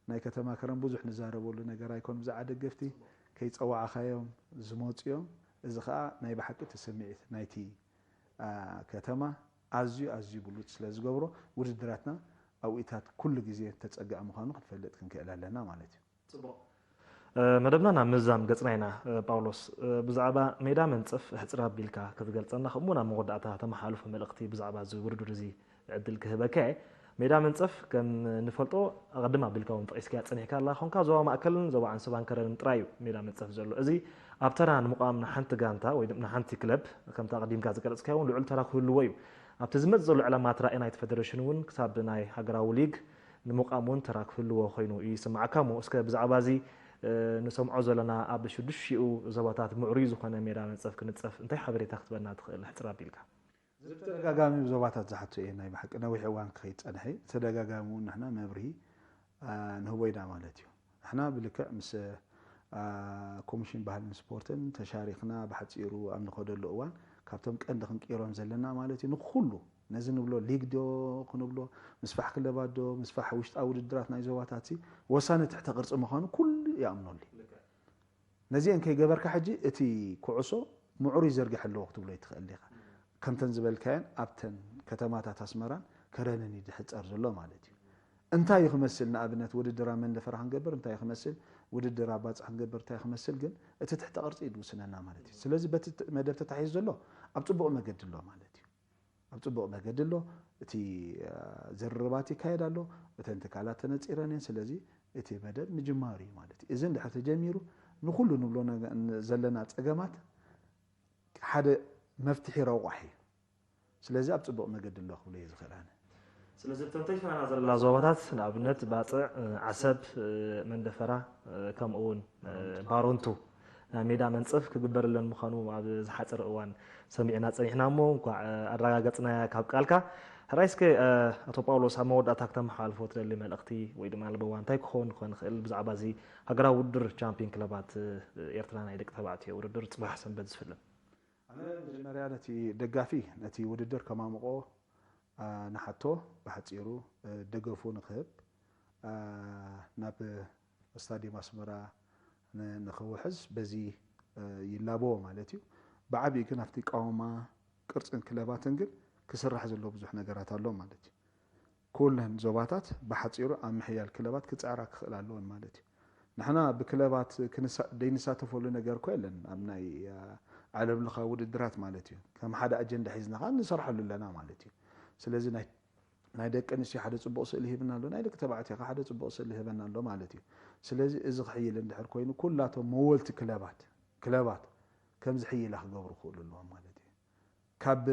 ናይ ከተማ ከረን ብዙሕ ንዛረበሉ ነገር ኣይኮን፣ ብዛዕባ ደገፍቲ ከይፀዋዕኻዮም ዝመፁ እዮም። እዚ ከዓ ናይ ብሓቂ እቲ ስምዒት ናይቲ አ፣ ከተማ ኣዝዩ ኣዝዩ ብሉፅ ስለ ዝገብሮ፣ ውድድራትና ኣብኢታት ኩሉ ግዜ ተፀግዐ ምዃኑ ክትፈልጥ ክንክእል ኣለና ማለት እዩ። ጽቡቕ። እ፣ መደብና ናብ ምዛም ገጽና ኢና። እ፣ ጳውሎስ፣ እ፣ ብዛዕባ ሜዳ መንጸፍ ኣሕጽር ኣቢልካ ክትገልጸልና፣ ከምኡ ናብ መወዳእታ ተመሓላልፎ መልእኽቲ ብዛዕባ እዚ ውድድር እዚ ዕድል ክህበካ እየ። ሜዳ መንጸፍ ከም ንፈልጦ ኣቐድም ኣቢልካ እውን ጠቒስካያ ጸኒሕካ ኣላ ኾንካ፣ ዞባ ማእከልን ዞባ ዓንሰባን ከረንን ጥራይ እዩ ሜዳ መንጸፍ ዘሎ። እዚ ኣብ ተራ ንምቋም ንሓንቲ ጋንታ ወይ ድማ ንሓንቲ ክለብ፣ ከምቲ ኣቐዲምካ ዝገለጽካዮ እውን ልዑል ተራ ክህልዎ እዩ። ኣብቲ ዝመጽእ ዘሎ ዕላማ እቲ ራእይ ናይቲ ፈደረሽን እውን ክሳብ ናይ ሃገራዊ ሊግ ንምቋም እውን ተራ ክህልዎ ኮይኑ ይስምዓካ እሞ፣ እስከ ብዛዕባ እዚ ንሰምዖ ዘለና ኣብ ሽዱሽቲኡ ዞባታት ምዕሩይ ዝኾነ ሜዳ መንጸፍ ክንጸፍ እንታይ ሓበሬታ ክትበና ትኽእል ሕጽር ኣቢልካ? እዚ ብተደጋጋሚ ዞባታት ዝሓቶ እየ፣ ናይ ብሓቂ ነዊሕ እዋን ክኸይድ ጸንሐ። ተደጋጋሚ እውን ንሕና መብርሂ ንህቦ ኢና ማለት እዩ። ንሕና ብልክዕ ምስ ኮሚሽን ባህልን ስፖርትን ተሻሪኽና ብሓጺሩ ኣብ ንኸደሉ እዋን ካብቶም ቀንዲ ክንቅይሮም ዘለና ማለት እዩ ንኩሉ ነዚ ንብሎ ሊግ ዶ ክንብሎ፣ ምስፋሕ ክለባት ዶ፣ ምስፋሕ ውሽጣዊ ውድድራት ናይ ዞባታት ሲ ወሳኒ ትሕተ ቅርጺ ምዃኑ ኩሉ ይኣምነሉ። ነዚአን ከይገበርካ ሕጂ እቲ ኩዕሶ ምዕሩይ ዘርግሕ ኣለዎ ክትብሎ ይትኽእል ኢኻ። ከምተን ዝበልካየን ኣብተን ከተማታት ኣስመራን ከረንን እዩ ዝሕጸር ዘሎ ማለት እዩ። እንታይ እዩ ክመስል ንኣብነት ውድድር ኣብ መንደፈራ ክንገብር እንታይ እዩ ክመስል፣ ውድድር ኣብ ባጽዕ ክንገብር እንታይ እዩ ክመስል ግን እቲ ትሕተ ቅርጺ እዩ ዝውስነና ማለት እዩ። ስለዚ በቲ መደብ ተታሒዙ ዘሎ ኣብ ጽቡቕ መገዲ ኣሎ ማለት እዩ። ኣብ ጽቡቕ መገዲ ኣሎ። እቲ ዝርርባት ይካየድ ኣሎ። እተን ትካላት ተነጺረን እየን። ስለዚ እቲ መደብ ምጅማሩ እዩ ማለት እዩ። እዚ እንድሕር ተጀሚሩ ንኹሉ ንብሎ ዘለና ጸገማት ሓደ መፍትሒ ረቋሒ እዩ። ስለዚ ኣብ ጽቡቕ መገዲ ኣሎ ክብሎ እየ ዝኽእል ኣነ። ስለዚ እተን ተይፈናና ዘለና ዞባታት ንኣብነት ባጽዕ፣ ዓሰብ፣ መንደፈራ ከምኡ እውን ባሮንቱ ናይ ሜዳ መንጸፍ ክግበረለን ምዃኑ ኣብ ዝሓጸረ እዋን ሰሚዕና ጸኒሕና እሞ እንኳዕ ኣረጋገጽናያ ካብ ቃልካ። ሕራይ እስከ ኣቶ ጳውሎስ ኣብ መወዳእታ ክተመሓላልፎ ትደሊ መልእኽቲ ወይ ድማ ለበዋ እንታይ ክኸውን ክኾን ይኽእል ብዛዕባ እዚ ሃገራዊ ውድድር ቻምፒዮን ክለባት ኤርትራ ናይ ደቂ ተባዕትዮ ውድድር ጽባሕ ሰንበት ዝፍለም? ኣነ መጀመርያ ነቲ ደጋፊ ነቲ ውድድር ከማምቆ ንሓቶ ብሓጺሩ ደገፉ ንክህብ ናብ ስታድየም ኣስመራ ንክውሕዝ በዚ ይላበዎ ማለት እዩ። ብዓብዩ ግን ኣብቲ ቃውማ ቅርፅን ክለባትን ግን ክስራሕ ዘሎ ብዙሕ ነገራት ኣሎ ማለት እዩ። ኩለን ዞባታት ብሓፂሩ ኣብ ምሕያል ክለባት ክፅዕራ ክኽእል ኣለወን ማለት እዩ። ንሕና ብክለባት ዘይንሳተፈሉ ነገር እኮ የለን ኣብ ናይ ዓለም ለኻዊ ውድድራት ማለት እዩ። ከም ሓደ ኣጀንዳ ሒዝና ከዓ ንሰርሐሉ ኣለና ማለት እዩ። ስለዚ ናይ ናይ ደቂ ኣንስትዮ ሓደ ፅቡቕ ስእሊ ሂብና ኣሎ፣ ናይ ደቂ ተባዕትዮ ከዓ ሓደ ፅቡቕ ስእሊ ሂበና ኣሎ ማለት እዩ። ስለዚ እዚ ክሕይል እንድሕር ኮይኑ ኩላቶም መወልቲ ክለባት ክለባት ከም ዝሕይላ ክገብሩ ክኽእሉ ኣለዎም ማለት እዩ። ካብ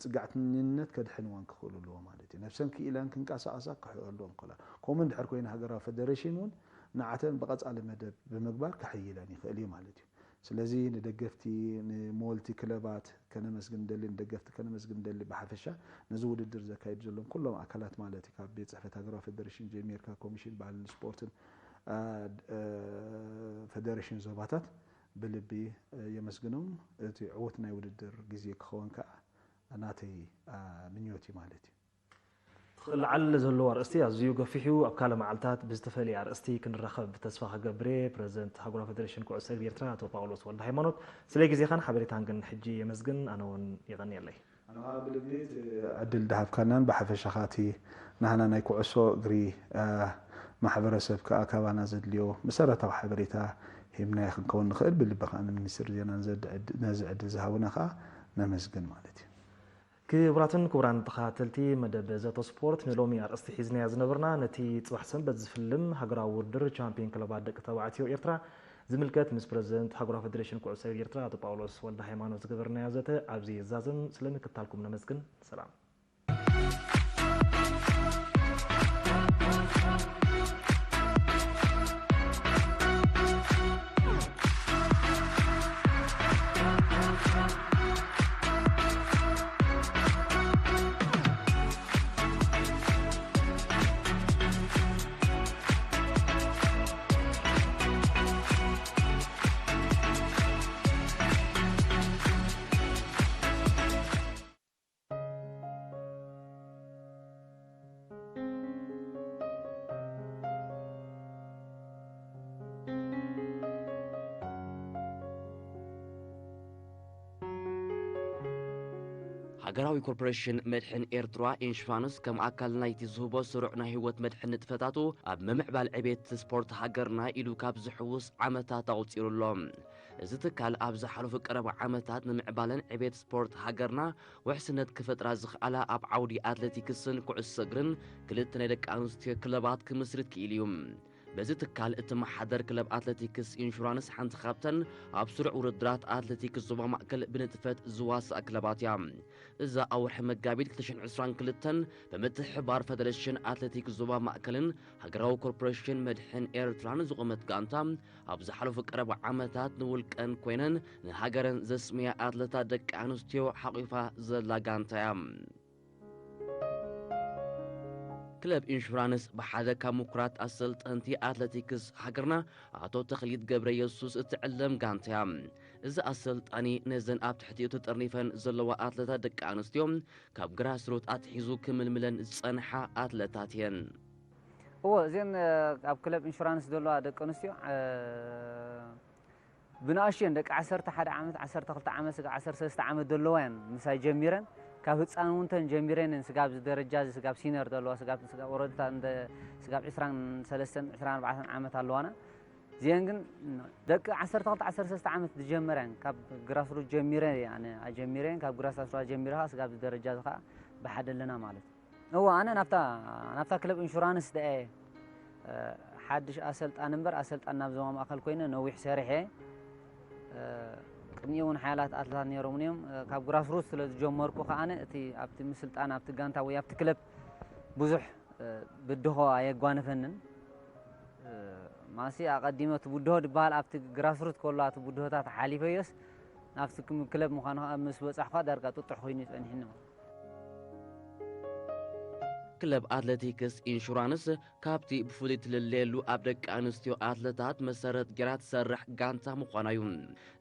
ፅግዕተኝነት ከድሕንወን ክኽእሉ ኣለዎ ማለት እዩ። ነብሰን ክኢለን ክንቀሳቐሳ ክሕእሉ ክኽእላ። ከምኡ እንድሕር ኮይኑ ሃገራዊ ፈደሬሽን እውን ንዓተን ብቐፃሊ መደብ ብምግባር ክሕይለን ይኽእል እዩ ማለት እዩ። ስለዚ ንደገፍቲ ንመወልቲ ክለባት ከነመስግን እንደሊ ንደገፍቲ ከነመስግን እንደሊ ብሓፈሻ ነዚ ውድድር ዘካይዱ ዘለዉ ኩሎም ኣካላት ማለት እዩ ካብ ቤት ፅሕፈት ሃገራዊ ፈደሬሽን ጀሚርካ ኮሚሽን ባህልን ስፖርትን ፈደሬሽን ዞባታት ብልቢ የመስግኖም። እቲ ዕዉት ናይ ውድድር ግዜ ክኸውን ከዓ ናተይ ምኞት እዩ ማለት እዩ። ትኽእል ዓሊ ዘለዎ ኣርእስቲ ኣዝዩ ገፊሕ እዩ። ኣብ ካልእ መዓልታት ብዝተፈልየ ኣርእስቲ ክንራኸብ ተስፋ ክገብር እየ። ፕረዚደንት ሃገራዊ ፌደሬሽን ኩዕሶ እግሪ ኤርትራ ኣቶ ጳውሎስ ወልደሃይማኖት ስለ ግዜኻን ሓበሬታን ግን ሕጂ የመስግን። ኣነ እውን የቐንየለይ። ኣነ ኸኣ ብልቢ እቲ ዕድል ዝሃብካናን ብሓፈሻ ኸኣ እቲ ናህና ናይ ኩዕሶ እግሪ ማሕበረሰብ ከኣ ካባና ዘድልዮ መሰረታዊ ሓበሬታ ሂብናዮ ክንከውን ንኽእል ብልቢ ከኣ ንሚኒስትሪ ዜናን ነዚ ዕድል ዝሃቡና ከኣ ነመስግን ማለት እዩ። ክቡራትን ክቡራን ተኸታተልቲ መደብ ዘተ ስፖርት፣ ንሎሚ ኣርእስቲ ሒዝናዮ ዝነበርና ነቲ ጽባሕ ሰንበት ዝፍልም ሃገራዊ ውድድር ቻምፒዮን ክለባት ደቂ ተባዕትዮ ኤርትራ ዝምልከት ምስ ፕረዚደንት ሃገራዊ ፌደሬሽን ኩዕሶ እግሪ ኤርትራ ኣቶ ጳውሎስ ወልደ ሃይማኖት ዝገበርናዮ ዘተ ኣብዚ ይዛዘም። ስለ ምክትታልኩም ነመስግን። ሰላም። ሃገራዊ ኮርፖሬሽን መድሕን ኤርትራ ኢንሹራንስ ከም ኣካል ናይቲ ዝህቦ ስሩዕ ናይ ህይወት መድሕን ንጥፈታቱ ኣብ ምምዕባል ዕቤት ስፖርት ሃገርና ኢሉ ካብ ዝሕውስ ዓመታት ኣቑጺሩ ኣሎ። እዚ ትካል ኣብ ዝሓለፉ ቀረባ ዓመታት ንምዕባለን ዕቤት ስፖርት ሃገርና ውሕስነት ክፈጥራ ዝኽኣላ ኣብ ዓውዲ ኣትሌቲክስን ኩዕሶ እግርን ክልተ ናይ ደቂ ኣንስትዮ ክለባት ክምስርት ክኢሉ እዩ። በዚ ትካል እትመሓደር ክለብ ኣትሌቲክስ ኢንሹራንስ ሓንቲ ካብተን ኣብ ስሩዕ ውድድራት ኣትሌቲክስ ዞባ ማእከል ብንጥፈት ዝዋስኣ ክለባት እያ። እዛ ኣብ ወርሒ መጋቢት ክልተ ሽሕን ዕስራን ክልተን ብምትሕብባር ፈደረሽን ኣትሌቲክስ ዞባ ማእከልን ሃገራዊ ኮርፖሬሽን መድሕን ኤርትራን ዝቖመት ጋንታ፣ ኣብ ዝሓለፉ ቀረባ ዓመታት ንውልቀን ኮይነን ንሃገረን ዘስምያ ኣትለታት ደቂ ኣንስትዮ ሓቒፋ ዘላ ጋንታ እያ። ክለብ ኢንሹራንስ ብሓደ ካብ ምኩራት ኣሰልጠንቲ ኣትሌቲክስ ሃገርና ኣቶ ተኽሊት ገብረ የሱስ እትዕለም ጋንታ እያ። እዚ ኣሰልጣኒ ነዘን ኣብ ትሕቲኡ ተጠርኒፈን ዘለዋ ኣትለታት ደቂ ኣንስትዮ ካብ ግራስሩት ኣትሒዙ ክምልምለን ዝጸንሓ ኣትለታት እየን። እዎ፣ እዘን ኣብ ክለብ ኢንሹራንስ ዘለዋ ደቂ ኣንስትዮ ብንኣሽቱ እየን፣ ደቂ ዓሰርተ ሓደ ዓመት፣ ዓሰርተ ክልተ ዓመት፣ ስጋብ ዓሰርተ ሰለስተ ዓመት ዘለዋ እየን ምሳይ ጀሚረን። ካብ ህፃን እውን ተን ጀሚረን እየን ስጋብ እዚ ደረጃ እዚ፣ ስጋብ ሲነር ዘለዋ፣ ስጋብ፣ ስጋብ ወረድታ እንደ፣ ስጋብ ዕስራን ሰለስተን ዕስራን ኣርባዕተን ዓመት ኣለዋና። እዚአን ግን ደቂ ዓሰርተ ክልተ ዓሰርተ ሰለስተ ዓመት ዝጀመረ እየን፣ ካብ ግራስሩት ጀሚረ እየ ኣነ ኣጀሚረ እየን፣ ካብ ግራስሩት ጀሚረ ከዓ ስጋብ እዚ ደረጃ እዚ ከዓ ብሓደ ኣለና ማለት እዩ። እወ፣ ኣነ ናብታ፣ ናብታ ክለብ ኢንሹራንስ ደኣ እየ፣ እ፣ ሓድሽ ኣሰልጣኒ እምበር፣ ኣሰልጣኒ ናብ ዞባ ማእከል ኮይነ ነዊሕ ሰሪሐ እየ። እ፣ ቅድሚኡ እውን ሓያላት ኣትለታት ነይሮምኒ እዮም። እ፣ ካብ ግራስሩት ስለ ዝጀመርኩ ከኣ፣ ኣነ እቲ ኣብቲ ምስልጣን፣ ኣብቲ ጋንታ ወይ ኣብቲ ክለብ ብዙሕ፣ እ፣ ብድሆ ኣየጓነፈንን። እ፣ ማሲ ኣቐዲመ እቲ ብድሆ ዝበሃል ኣብቲ ግራስሩት ከሎ፣ እቲ ብድሆታት ሓሊፈዮስ፣ ናብቲ ክም-፣ ክለብ ምዃኑ ከኣ ምስ በጻሕኩ ዳርጋ ጥጡሕ ኮይኑ እዩ ጸኒሕኒ ማለት። ክለብ ኣትሌቲክስ ኢንሹራንስ ካብቲ ብፍሉይ ትልለየሉ ኣብ ደቂ ኣንስትዮ ኣትለታት መሰረት ጌራ ትሰርሕ ጋንታ ምዃና እዩ።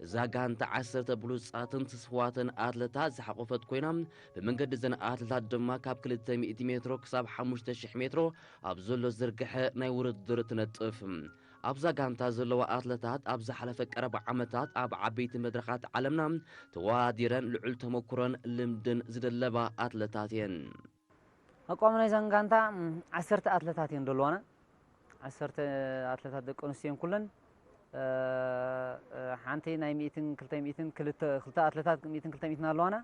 እዛ ጋንታ ዓሰርተ ብሉጻትን ትስፉዋትን ኣትለታት ዝሓቖፈት ኮይና፣ ብመንገዲ እዘን ኣትለታት ድማ ካብ ክልተ ሚእቲ ሜትሮ ክሳብ ሓሙሽተ ሽሕ ሜትሮ ኣብ ዘሎ ዝርግሐ ናይ ውድድር ትነጥፍ። ኣብዛ ጋንታ ዘለዋ ኣትለታት ኣብ ዝሓለፈ ቀረባ ዓመታት ኣብ ዓበይቲ መድረኻት ዓለምና ተወዳዲረን ልዑል ተመኩሮን ልምድን ዝደለባ ኣትለታት እየን። ኣቋም ናይዘን ጋንታ፣ ም፣ ዓሰርተ ኣትለታት እየን ዘለዋና። ዓሰርተ ኣትለታት ደቂ ኣንስትዮ እየን ኩለን። እ፣ እ፣ ሓንቲ ናይ ሚእትን ክልተ ሚእትን ክልተ፣ ክልተ ኣትለታት ሚእትን ክልተ ሚእትን ኣለዋና።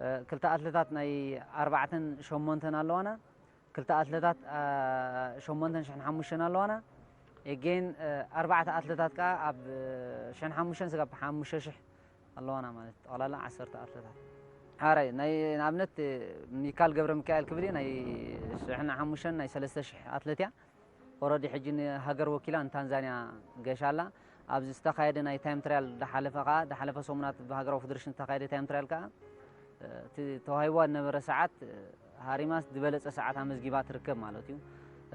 እ፣ ክልተ ኣትለታት ናይ ኣርባዕተን ሸሞንተን ኣለዋና። ክልተ ኣትለታት፣ እ፣ ሸሞንተን ሽሕን ሓሙሽተን ኣለዋና። ኤጌን፣ እ፣ ኣርባዕተ ኣትለታት ከኣ ኣብ፣ እ፣ ሽሕን ሓሙሽተን ስጋብ ሓሙሽተ ሽሕ ኣለዋና ማለት ጠቕላላ ዓሰርተ ኣትለታት። ሓራይ ናይ ንኣብነት ሚካል ገብረ ሚካኤል ክብል እዩ፣ ናይ ሽሕን ሓሙሽተን ናይ ሰለስተ ሽሕ ኣትለት እያ። ኦረዲ ሕጂ ንሃገር ወኪላ ንታንዛንያ ገሻ ኣላ። ኣብዚ ዝተኻየደ ናይ ታይም ትራያል ዝሓለፈ ከኣ፣ ዝሓለፈ ሰሙናት ብሃገራዊ ፌደሬሽን ዝተኻየደ ታይም ትራያል ከኣ፣ እቲ ተዋሂብዋ ዝነበረ ሰዓት ሃሪማስ ዝበለጸ ሰዓት ኣመዝጊባ ትርከብ ማለት እዩ።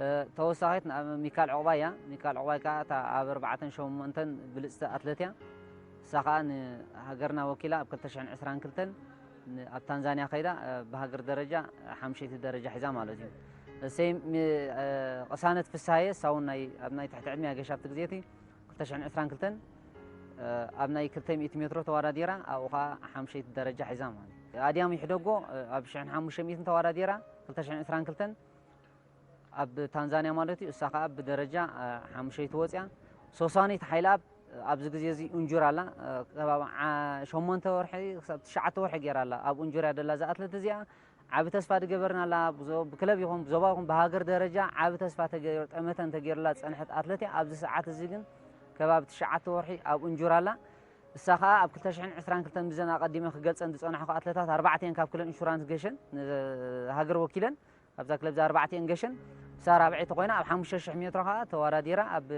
እ፣ ተወሳኺት ን-፣ ሚካል ዕቑባይ እያ። ሚካል ዕቑባይ ከኣ እታ ኣብ ኣርባዕተን ሸሞንተን ብልጽቲ ኣትለት እያ። እሳ ከኣ ንሃገርና ወኪላ ኣብ ክልተ ሽሕን ዕስራን ክልተን ን-፣ ኣብ ታንዛንያ ከይዳ፣ እ፣ ብሃገር ደረጃ ሓምሸይቲ ደረጃ ሒዛ ማለት እዩ። እሰይ ሚ-፣ እ፣ ቅሳነት ፍስሃየ፣ እሳ እውን ናይ፣ ኣብ ናይ ትሕቲ ዕድመ እያ ገሻ ኣብቲ ግዜ እቲ። ክልተ ሽሕን ዕስራን ክልተን፣ እ፣ ኣብ ናይ ክልተ ሚእቲ ሜትሮ ተወዳዲራ፣ ኣብኡ ኸዓ ሓምሸይቲ ደረጃ ሒዛ ማለት እዩ። ኣድያም ይሕደጎ፣ እ፣ ኣብ ሽሕን ሓሙሽተ ሚእትን ተወዳዲራ፣ ክልተ ሽሕን ዕስራን ክልተን ኣብ ታንዛንያ ማለት እዩ። እሳ ኸዓ ብደረጃ፣ እ፣ ሓሙሸይቲ ወፅያ። ሶሳኒት ሓይለኣብ፣ እ፣ ኣብዚ ግዜ እዚ ኡንጁር ኣላ፣ እ፣ ከባቢ ዓ-፣ ሸሞንተ ወርሒ ክሳብ ትሽዓተ ወርሒ ገይራ ኣላ። ኣብ ኡንጁራ ደላ እዛ ኣትለት እዚኣ ዓቢ ተስፋ ዝገበርና ኣላ። ብዞ-፣ ብክለብ ይኹን ብዞባ ይኹን ብሃገር ደረጃ ዓቢ ተስፋ ተገይሩ፣ ጠመተ እንተገይሩላ ዝጸንሐት ኣትለት እያ። ኣብዚ ሰዓት እዚ ግን ከባቢ ትሽዓተ ወርሒ ኣብ ኡንጁራ ኣላ። እሳ ኸኣ ኣብ ክልተ ሽሕን ዕስራን ክልተን ብዘን ኣቐዲመ ክገልጸን ዝጸናሕኩ ኣትለታት ኣርባዕተ እየን ካብ ክለን ኢንሹራንስ ገሸን ንሃገር ወኪለን ኣብዛ ክለብ እዛ ኣርባዕተ እየን ገሸን። እሳ ራብዐይቲ ኮይና ኣብ ሓሙሽተ ሽሕ ሜትሮ ኸኣ ተወዳዲራ ኣብ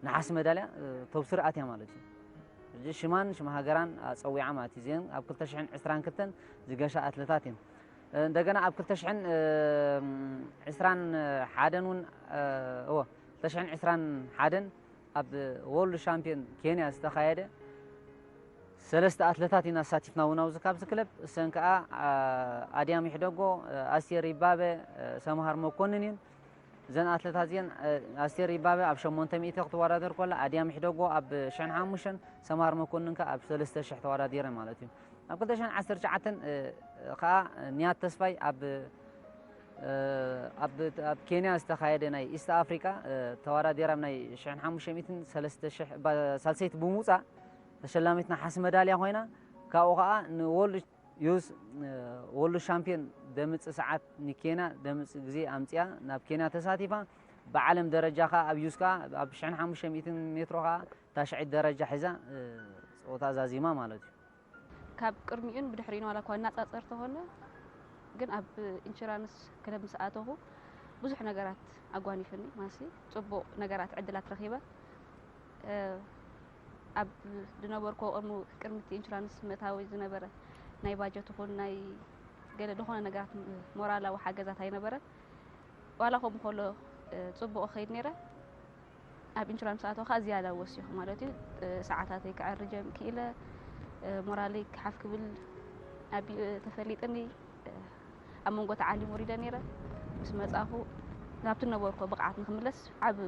ነሓስ መዳልያ እ፣ ቶብ ስሪ ኣትያ ማለት እዩ። ሕጂ ሽማን ሽም ሃገራን ኣጸዊዓ ማለት እዩ። እዚአን ኣብ ክልተ ሽሕን ዕስራን ክልተን ዝገሻ ኣትለታት እየን። እ፣ እንደገና ኣብ ክልተ ሽሕን እ፣ ዕስራን ሓደን እውን እ፣ እወ ክልተ ሽሕን ዕስራን ሓደን ኣብ ወርልድ ሻምፒዮን ኬንያ ዝተኻየደ ሰለስተ ኣትለታት ኢና ኣሳቲፍና እውን ኣብዚ ካብዚ ክለብ። እሰን ከኣ ኣ፣ ኣድያም ይሕደጎ፣ ኣስቴር ይባበ፣ ሰምሃር መኮንን እየን። እዘን ኣትለታት እዚአን ኣስቴር ይባበ ኣብ ሸሞንተ ሚእቲ ክትወዳደር ከላ ኣድያም ይሕደጎ ኣብ ሽሕን ሓሙሽተን፣ ሰምሃር መኮንን ከኣ ኣብ ሰለስተ ሽሕ ተወዳዲረን ማለት እዩ። ኣብ ክልተ ሽሕን ዓሰርተ ትሽዓተን ከኣ ንያት ተስፋይ ኣብ ኣብ ኣብ ኬንያ ዝተኻየደ ናይ ኢስት ኣፍሪቃ ተወዳዲራ ኣብ ናይ ሽሕን ሓሙሽተ ሚእትን ሰለስተ ሽሕ ሳልሰይቲ ብምውጻእ ተሸላሚት ነሓስ መዳልያ ኮይና፣ ካብኡ ከኣ ንወርልድ ዩዝ ወርልድ ሻምፒዮን ደምጽእ ሰዓት ንኬንያ ደምጽእ ግዜ ኣምጺኣ ናብ ኬንያ ተሳቲፋ። ብዓለም ደረጃ ከኣ ኣብ ዩዝ ከኣ ኣብ ሽሕን ሓሙሽተ ሚእትን ሜትሮ ከኣ ታሽዐይ ደረጃ ሒዛ ጸወታ ዛዚማ ማለት እዩ። ካብ ቅድሚኡን ብድሕሪኡን ዋላ እኳ እናጻጸር ተኾነ ግን ኣብ ኢንሹራንስ ክለብ ምስ ኣተኹ ብዙሕ ነገራት ኣጓኒፍኒ። ማሲ ጽቡቕ ነገራት ዕድላት ረኺበ። ኣብ ዝነበርኩ ቅድሚ ቅድሚ እቲ ኢንሹራንስ ምእታዊ ዝነበረ ናይ ባጀት ይኹን ናይ ገለ ዝኾነ ነገራት ሞራላዊ ሓገዛት ኣይነበረን። ዋላ ከምኡ ከሎ ጽቡቕ እኸይድ ነይረ። ኣብ ኢንሹራንስ ኣተው ከዓ ዝያዳ ወሲኹ ማለት እዩ። ሰዓታተይ ክዕሪ ጀም ክኢለ ሞራለይ ክሓፍ ክብል ኣብ ተፈሊጥኒ ኣብ መንጎ ተዓሊም ወሪደ ነይረ። ምስ መጻኹ ናብቲ ነበርኩ ብቕዓት ንክምለስ ዓብ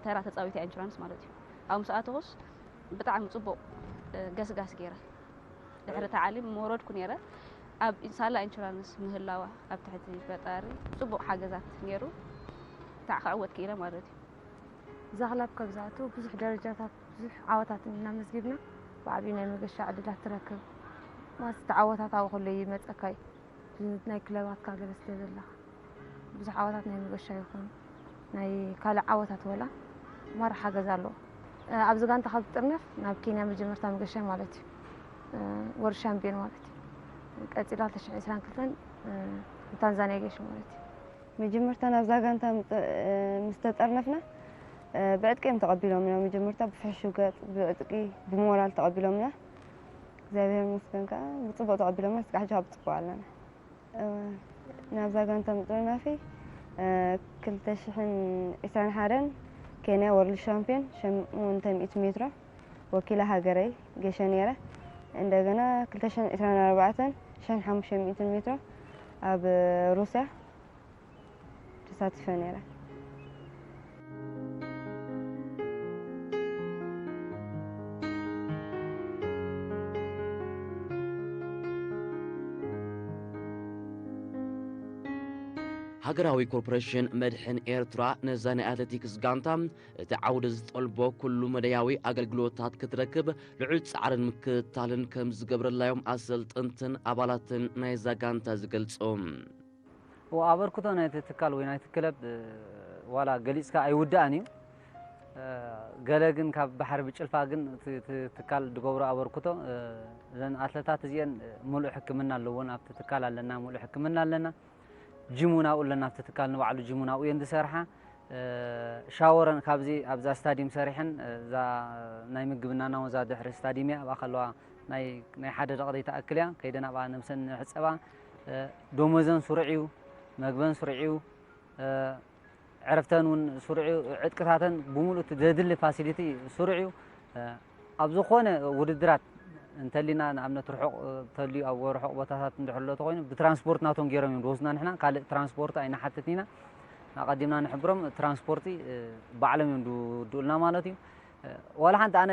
ተራ ተፃዊት ኢንሹራንስ ማለት እዩ። ኣብ ምስ ኣተኹስ ብጣዕሚ ፅቡቕ ገስጋስ ገይረ ድሕሪ ተዓሊም ምወረድኩ ነይረ። ኣብ ሳላ ኢንሹራንስ ምህላዋ ኣብ ትሕቲ ፈጣሪ ፅቡቕ ሓገዛት ነይሩ። ታዕ ክዕወት ክኢለ ማለት እዩ። እዛ ክለብ ካብ ዝኣቱ ብዙሕ ደረጃታት ብዙሕ ዓወታት እናመዝጊብና ብዓብዩ ናይ መገሻ ዕድላት ትረክብ ማለት እቲ ዓወታት ኣብኡ ከሎ ይመፀካ እዩ። ናይ ክለባትካ ገለ ስለ ዘለካ ብዙሕ ዓወታት ናይ መገሻ ይኹን ናይ ካልእ ዓወታት ወላ ማራ ሓገዝ ኣለዎ። ኣብዚ ጋንታ ካብ ትጥርነፍ ናብ ኬንያ መጀመርታ መገሻ ማለት እዩ ወርልድ ሻምፒዮን ማለት እዩ። ቀፂላ ክልተ ሽሕን ዕስራን ክልተን ንታንዛንያ ገይሹ ማለት እዩ። መጀመርታ ናብዛ ጋንታ ምስ ተጠርነፍና ብዕጥቂ እዮም ተቐቢሎምና። መጀመርታ ብፍሕሹው ገፅ ብዕጥቂ ብሞራል ተቐቢሎምና። እግዚኣብሔር ይመስገን ከዓ ብፅቡቕ ተቐቢሎምና። እስካዕ ሕጂ ካብ ብፅቡቕ ኣለና። ናብዛ ጋንታ ምጥርናፈይ ክልተ ሽሕን ዕስራን ሓደን ኬንያ ወርልድ ሻምፒዮን ሸሞንተ ሚእቲ ሜትሮ ወኪለ ሃገረይ ገይሸ ነይረ። እንደገና ክልተ ሽሕን ዕስራን ኣርባዕተን ሽሕን ሓሙሽተ ሚእትን ሜትሮ ኣብ ሩስያ ተሳቲፈ ነይረ። ሃገራዊ ኮርፖሬሽን መድሕን ኤርትራ ነዛ ናይ ኣትሌቲክስ ጋንታ እቲ ዓውዲ ዝጠልቦ ኩሉ መደያዊ ኣገልግሎታት ክትረክብ ልዑል ጻዕርን ምክትታልን ከም ዝገብረላ እዮም ኣሰልጠንትን ኣባላትን ናይዛ ጋንታ ዝገልጹ። ኣበርክቶ ናይቲ ትካል ወይ ናይቲ ክለብ ዋላ ገሊጽካ ኣይውዳእን እዩ። ገለ ግን ካብ ባሕሪ ብጭልፋ ግን እቲ ትካል ዝገብሮ ኣበርክቶ እዘን ኣትለታት እዚአን ሙሉእ ሕክምና ኣለዎን ኣብቲ ትካል ኣለና፣ ሙሉእ ሕክምና ኣለና። ጅም እውን ኣብኡ ኣለና፣ ኣብቲ ትካል ንባዕሉ ጅም እውን ኣብኡ እየን ዝሰርሓ። ሻወረን ካብዚ ኣብዛ ስታዲየም ሰሪሐን እዛ ናይ ምግቢ ናናውን እዛ ድሕሪ ስታዲየም እያ ኣብኣ ከለዋ ናይ ናይ ሓደ ደቕደይ ትኣክል እያ ከይደን ኣብኣ ነብሰን ንሕፀባ። ደሞዘን ስሩዕ እዩ፣ መግበን ስሩዕ እዩ፣ ዕረፍተን እውን ስሩዕ እዩ፣ ዕጥቅታተን ብምሉእ እቲ ዘድሊ ፋሲሊቲ ስሩዕ እዩ። ኣብ ዝኾነ ውድድራት እንተሊና ንኣብነት ርሑቕ ተልዩ ኣብ ርሑቕ ቦታታት እንድሕር ኣሎ ተኮይኑ ብትራንስፖርት ናቶም ገይሮም እዮም ዝወስዱና። ንሕና ካልእ ትራንስፖርት ኣይንሓትትን ኢና፣ ኣቐዲምና ንሕብሮም። ትራንስፖርቲ ባዕሎም እዮም ዝውድኡልና ማለት እዩ። ዋላ ሓንቲ ኣነ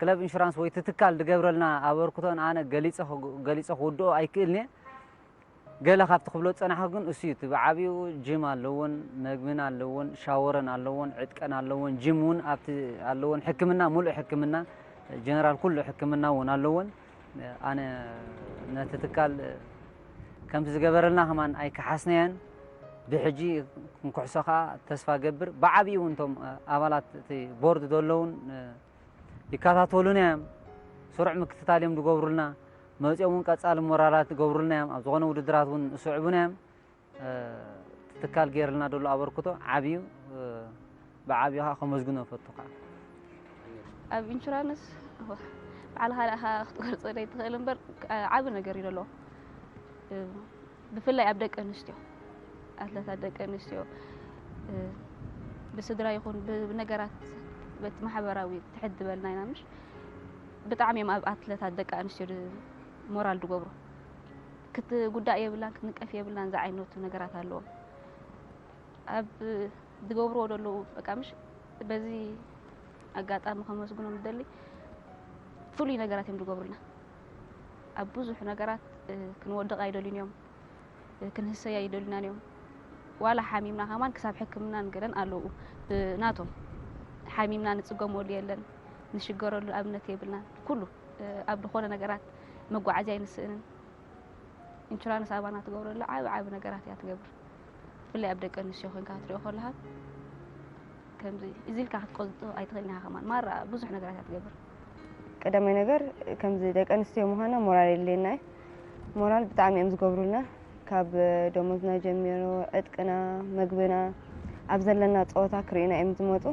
ክለብ ኢንሹራንስ ወይ ትትካል ዝገብረልና ኣበርክቶ ኣነ ገሊፀ ገሊፀ ክውድኦ ኣይክእልን እየ። ገለ ካብቲ ክብሎ ዝጸናሕኩ ግን እሱ እዩ። እቲ ብዓቢኡ ጅም ኣለዎን፣ መግብን ኣለዎን፣ ሻወረን ኣለዎን፣ ዕጥቀን ኣለዎን፣ ጅም እውን ኣብቲ ኣለዎን፣ ሕክምና፣ ሙሉእ ሕክምና ጀነራል ኩሉ ሕክምና እውን ኣለዎን። ኣነ ነቲ ትካል ከምቲ ዝገበረልና ከማን ኣይከሓስናያን። ብሕጂ ክንክሕሶ ከዓ ተስፋ ገብር። ብዓብኡ እውን እቶም ኣባላት እቲ ቦርድ ዘለውን ይከታተሉና እዮም። ስሩዕ ምክትታል እዮም ዝገብሩልና። መፂኦም እውን ቀፃሊ ሞራላት ዝገብሩልና እዮም። ኣብ ዝኾነ ውድድራት እውን ዝስዕቡና እዮም። ትካል ገይርልና ዘሎ ኣበርክቶ ዓብዩ። ብዓብዩ ከዓ ከመስግኖ እፈቱ ከዓ። ኣብ ኢንሹራንስ፣ እዋ፣ ባዕልኻ ደኣ ክትገልጾ ዘይትኽእል እምበር፣ ዓቢ ነገር እዩ ዘለዎ። ብፍላይ ኣብ ደቂ ኣንስትዮ፣ ኣትለታት ደቂ ኣንስትዮ፣ ብስድራ ይኹን ብነገራት፣ በቲ ማሕበራዊ ትሕት ዝበልና ኢና ምሽ፣ ብጣዕሚ እዮም ኣብ ኣትለታት ደቂ ኣንስትዮ ድ-፣ ሞራል ዝገብሩ። ክትጉዳእ የብላን፣ ክትንቀፍ የብላን ዝዓይነቱ ነገራት ኣለዎም። ኣብ ዝገብርዎ ዘለዉ፣ በቃ ምሽ፣ በዚ ኣጋጣሚ ከመስግኖም ዝደሊ፣ ፍሉይ ነገራት እዮም ዝገብሩልና። ኣብ ብዙሕ ነገራት፣ እ፣ ክንወድቕ ኣይደልዩን እዮም፣ እ፣ ክንህሰይ ኣይደልዩናን እዮም። ዋላ ሓሚምና ከማን ክሳብ ሕክምናን ገለን ኣለዉ። ብናቶም ሓሚምና ንጽገመሉ የለን፣ ንሽገረሉ ኣብነት የብልናን። ኩሉ፣ እ፣ ኣብ ዝኾነ ነገራት መጓዓዝያ ኣይንስእንን። ኢንሹራንስ ኣባና ትገብረሉ ዓቢ ዓቢ ነገራት እያ ትገብር። ብፍላይ ኣብ ደቂ ኣንስትዮ ኮይንካ ክትሪኦ ከለኻ፣ ከምዚ እዚ ኢልካ ክትቆዝጦ ኣይትኽእልን ኢኻ ከማን። ማራ ብዙሕ ነገራት እያ ትገብር። ቀዳማይ ነገር፣ ከምዚ ደቂ ኣንስትዮ ምዃና ሞራል የድልየና እዩ። ሞራል ብጣዕሚ እዮም ዝገብሩልና። ካብ ደሞዝና ጀሚሩ፣ ዕጥቅና፣ መግብና፣ ኣብ ዘለና ጸወታ ክርእዩና እዮም ዝመጹ።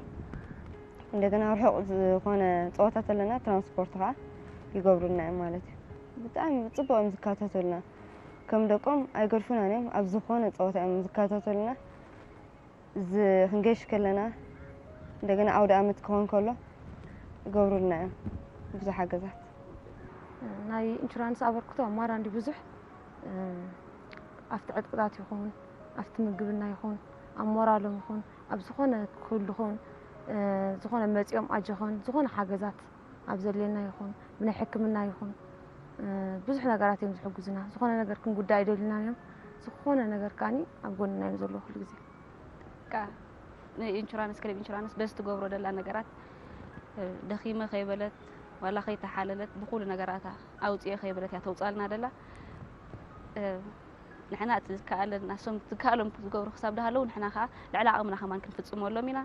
እንደገና ርሑቕ ዝኾነ ጸወታ ተለና ትራንስፖርት ኸዓ ይገብሩልና እዮም ማለት እዩ። ብጣዕሚ ብጽቡቕ እዮም ዝከታተሉና። ከም ደቆም ኣይገድፉናን እዮም። ኣብ ዝኾነ ጸወታ እዮም ዝከታተሉና። ዝ-፣ ክንገይሽ ከለና፣ እንደገና ኣውደ ኣመት ክኾን ከሎ ይገብሩልና እዮም ብዙሕ ሓገዛት። ናይ ኢንሹራንስ ኣበርክቶ ማራ እንዲ ብዙሕ፣ እ፣ ኣብቲ ዕጥቅታት ይኹን፣ ኣብቲ ምግብና ይኹን፣ ኣብ ሞራሎም ይኹን፣ ኣብ ዝኾነ ክህሉ ይኹን፣ እ፣ ዝኾነ መጺኦም ኣጆኾን፣ ዝኾነ ሓገዛት ኣብ ዘድልየና ይኹን፣ ብናይ ሕክምና ይኹን፣ እ፣ ብዙሕ ነገራት እዮም ዝሕግዙና። ዝኾነ ነገር ክንጉዳእ ኣይደልዩናን እዮም። ዝኾነ ነገር ከኣኒ ኣብ ጎንና እዮም ዘለዉ ኩሉ ግዜ። በቃ ንኢንሹራንስ፣ ክለብ ኢንሹራንስ በዚ ትገብሮ ደላ ነገራት፣ እ፣ ደኺመ ከይበለት፣ ዋላ ከይተሓለለት፣ ብኹሉ ነገራታ ኣውጽኤ ከይበለት እያ ተውጻልና ደላ። እ፣ ንሕና እቲ ዝከኣለና፣ እሶም ዝከኣሎም ዝገብሩ ክሳብ ደሃለዉ፣ ንሕና ከኣ ልዕሊ ዓቕምና ከማን ክንፍጽመሎም ኢና።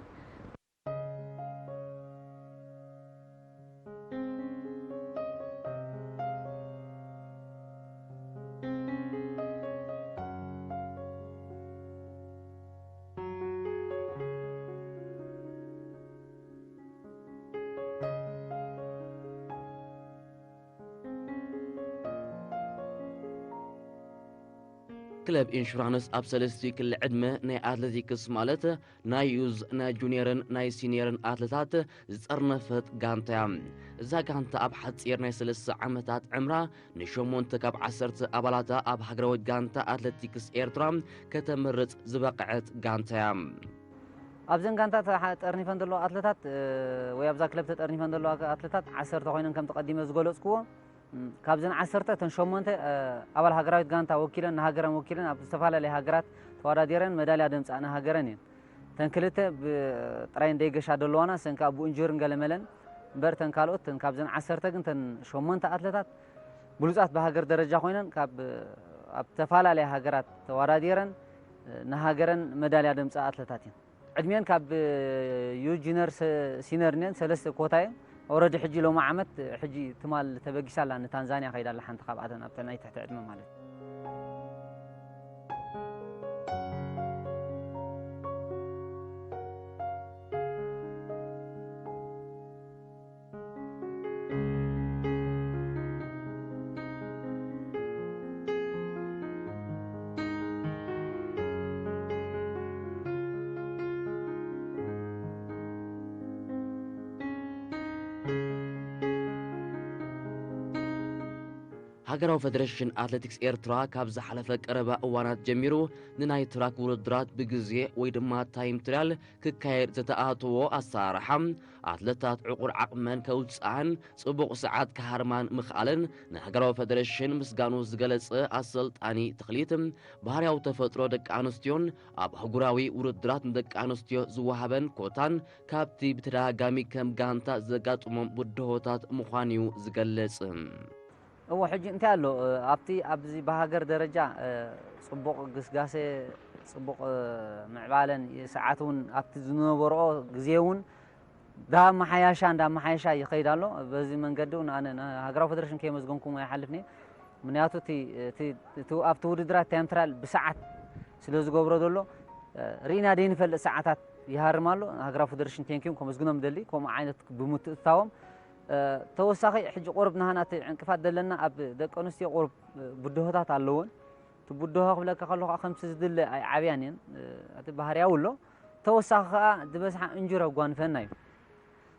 ክለብ ኢንሹራንስ ኣብ ሰለስቲኡ ክሊ ዕድመ ናይ ኣትሌቲክስ ማለት ናይ ዩዝ፣ ናይ ጁኒየርን ናይ ሲኒየርን ኣትሌታት ዝጠርነፈት ጋንታ እያ። እዛ ጋንታ ኣብ ሓጺር ናይ ሰለስተ ዓመታት ዕምራ ንሸሞንተ ካብ ዓሰርተ ኣባላታ ኣብ ሃገራዊት ጋንታ ኣትሌቲክስ ኤርትራ ከተምርጽ ዝበቕዐት ጋንታ እያ። ኣብዘን ጋንታ ተሓ-፣ ጠርኒፈን ዘለዋ ኣትሌታት፣ እ፣ ወይ ኣብዛ ክለብ ተጠርኒፈን ዘለዋ ኣትሌታት ዓሰርተ ኮይነን ከም ተቐዲመ ዝገለጽክዎ፣ እም፣ ካብዘን ዓሰርተ እተን ሸሞንተ፣ እ፣ ኣባል ሃገራዊት ጋንታ ወኪለን፣ ንሃገረን ወኪለን ኣብ ዝተፈላለያ ሃገራት ተወዳዲረን መዳልያ ደምጻ ንሃገረን እየን። እተን ክልተ ብ-፣ ጥራይ እንደይገሻ ደለዋና፣ ሰንካ ብኡንጀርን ገለመለን እምበር፣ እተን ካልኦት፣ እተን ካብዘን ዓሰርተ ግን፣ እተን ሸሞንተ ኣትለታት ብሉጻት ብሃገር ደረጃ ኮይነን፣ ካብ፣ ኣብ ተፈላለያ ሃገራት ተወዳዲረን፣ ንሃገረን መዳልያ ደምጻ ኣትለታት እየን። ዕድሜን ካብ ዩ ጂነር ሰ-፣ ሲነር እኔን ሰለስተ ኮታ እየን። ኦረዲ ሕጂ ሎሚ ዓመት ሕጂ ትማል ተበጊሳ ኣላ፣ ንታንዛንያ ከይዳ ኣላ ሓንቲ ካብኣተን ኣብተን ናይ ትሕቲ ዕድመ ማለት እዩ። ሃገራዊ ፈደረሽን ኣትሌቲክስ ኤርትራ ካብ ዝሓለፈ ቀረባ እዋናት ጀሚሩ ንናይ ትራክ ውድድራት ብግዜ ወይ ድማ ታይም ትራያል ክካየድ ዝተኣተዎ ኣሰራርሓ፣ ኣትለታት ዕቑር ዓቕመን ከውጽኣን ጽቡቕ ሰዓት ክሃርማን ምኽኣለን ንሃገራዊ ፈደረሽን ምስጋኑ ዝገለጸ ኣሰልጣኒ ተኽሊት፣ ባህርያዊ ተፈጥሮ ደቂ ኣንስትዮን ኣብ ኣህጉራዊ ውድድራት ንደቂ ኣንስትዮ ዝወሃበን ኮታን ካብቲ ብተደጋጋሚ ከም ጋንታ ዘጋጥሞም ብድሆታት ምዃኑ'ዩ ዝገልጽ። እዎ፣ ሕጂ እንታይ ኣሎ፣ እ፣ ኣብቲ ኣብዚ ብሃገር ደረጃ፣ እ፣ ጽቡቕ ግስጋሴ፣ ጽቡቕ፣ እ፣ ምዕባለን፣ እ፣ ሰዓት እውን ኣብቲ ዝነበርኦ ግዜ እውን እንዳመሓያሻ፣ እንዳመሓያሻ ይኸይድ ኣሎ። በዚ መንገዲ እውን ኣነ ንሃገራዊ ፈደረሽን ከየመስገንኩም ኣይሓልፍን እየ። ምኽንያቱ እቲ፣ እቲ፣ እቲ ኣብቲ ውድድራት ታይም ትራያል ብሰዓት ስለ ዝገብሮ ዘሎ፣ እ፣ ርኢና ደይንፈልጥ ሰዓታት ይሃርም ኣሎ። ሃገራዊ ፈደረሽን ቴንኪዩ ከመስግኖም ደሊ፣ ከምኡ ዓይነት ብምትእትታዎም። እ፣ ተወሳኺ ሕጂ ቁሩብ ናህና እቲ ዕንቅፋት ዘለና ኣብ ደቂ ኣንስትዮ ቁሩብ፣ እ፣ ብድሆታት ኣለዎን። እቲ ብድሆ ክብለካ ከለኹ ከምቲ ዝድለ ኣይዓብያን እየን። እ፣ እቲ ባህርያዊ ኣሎ። ተወሳኺ ከኣ ዝበዝሓ እንጁሪ ኣጓንፈና እዩ።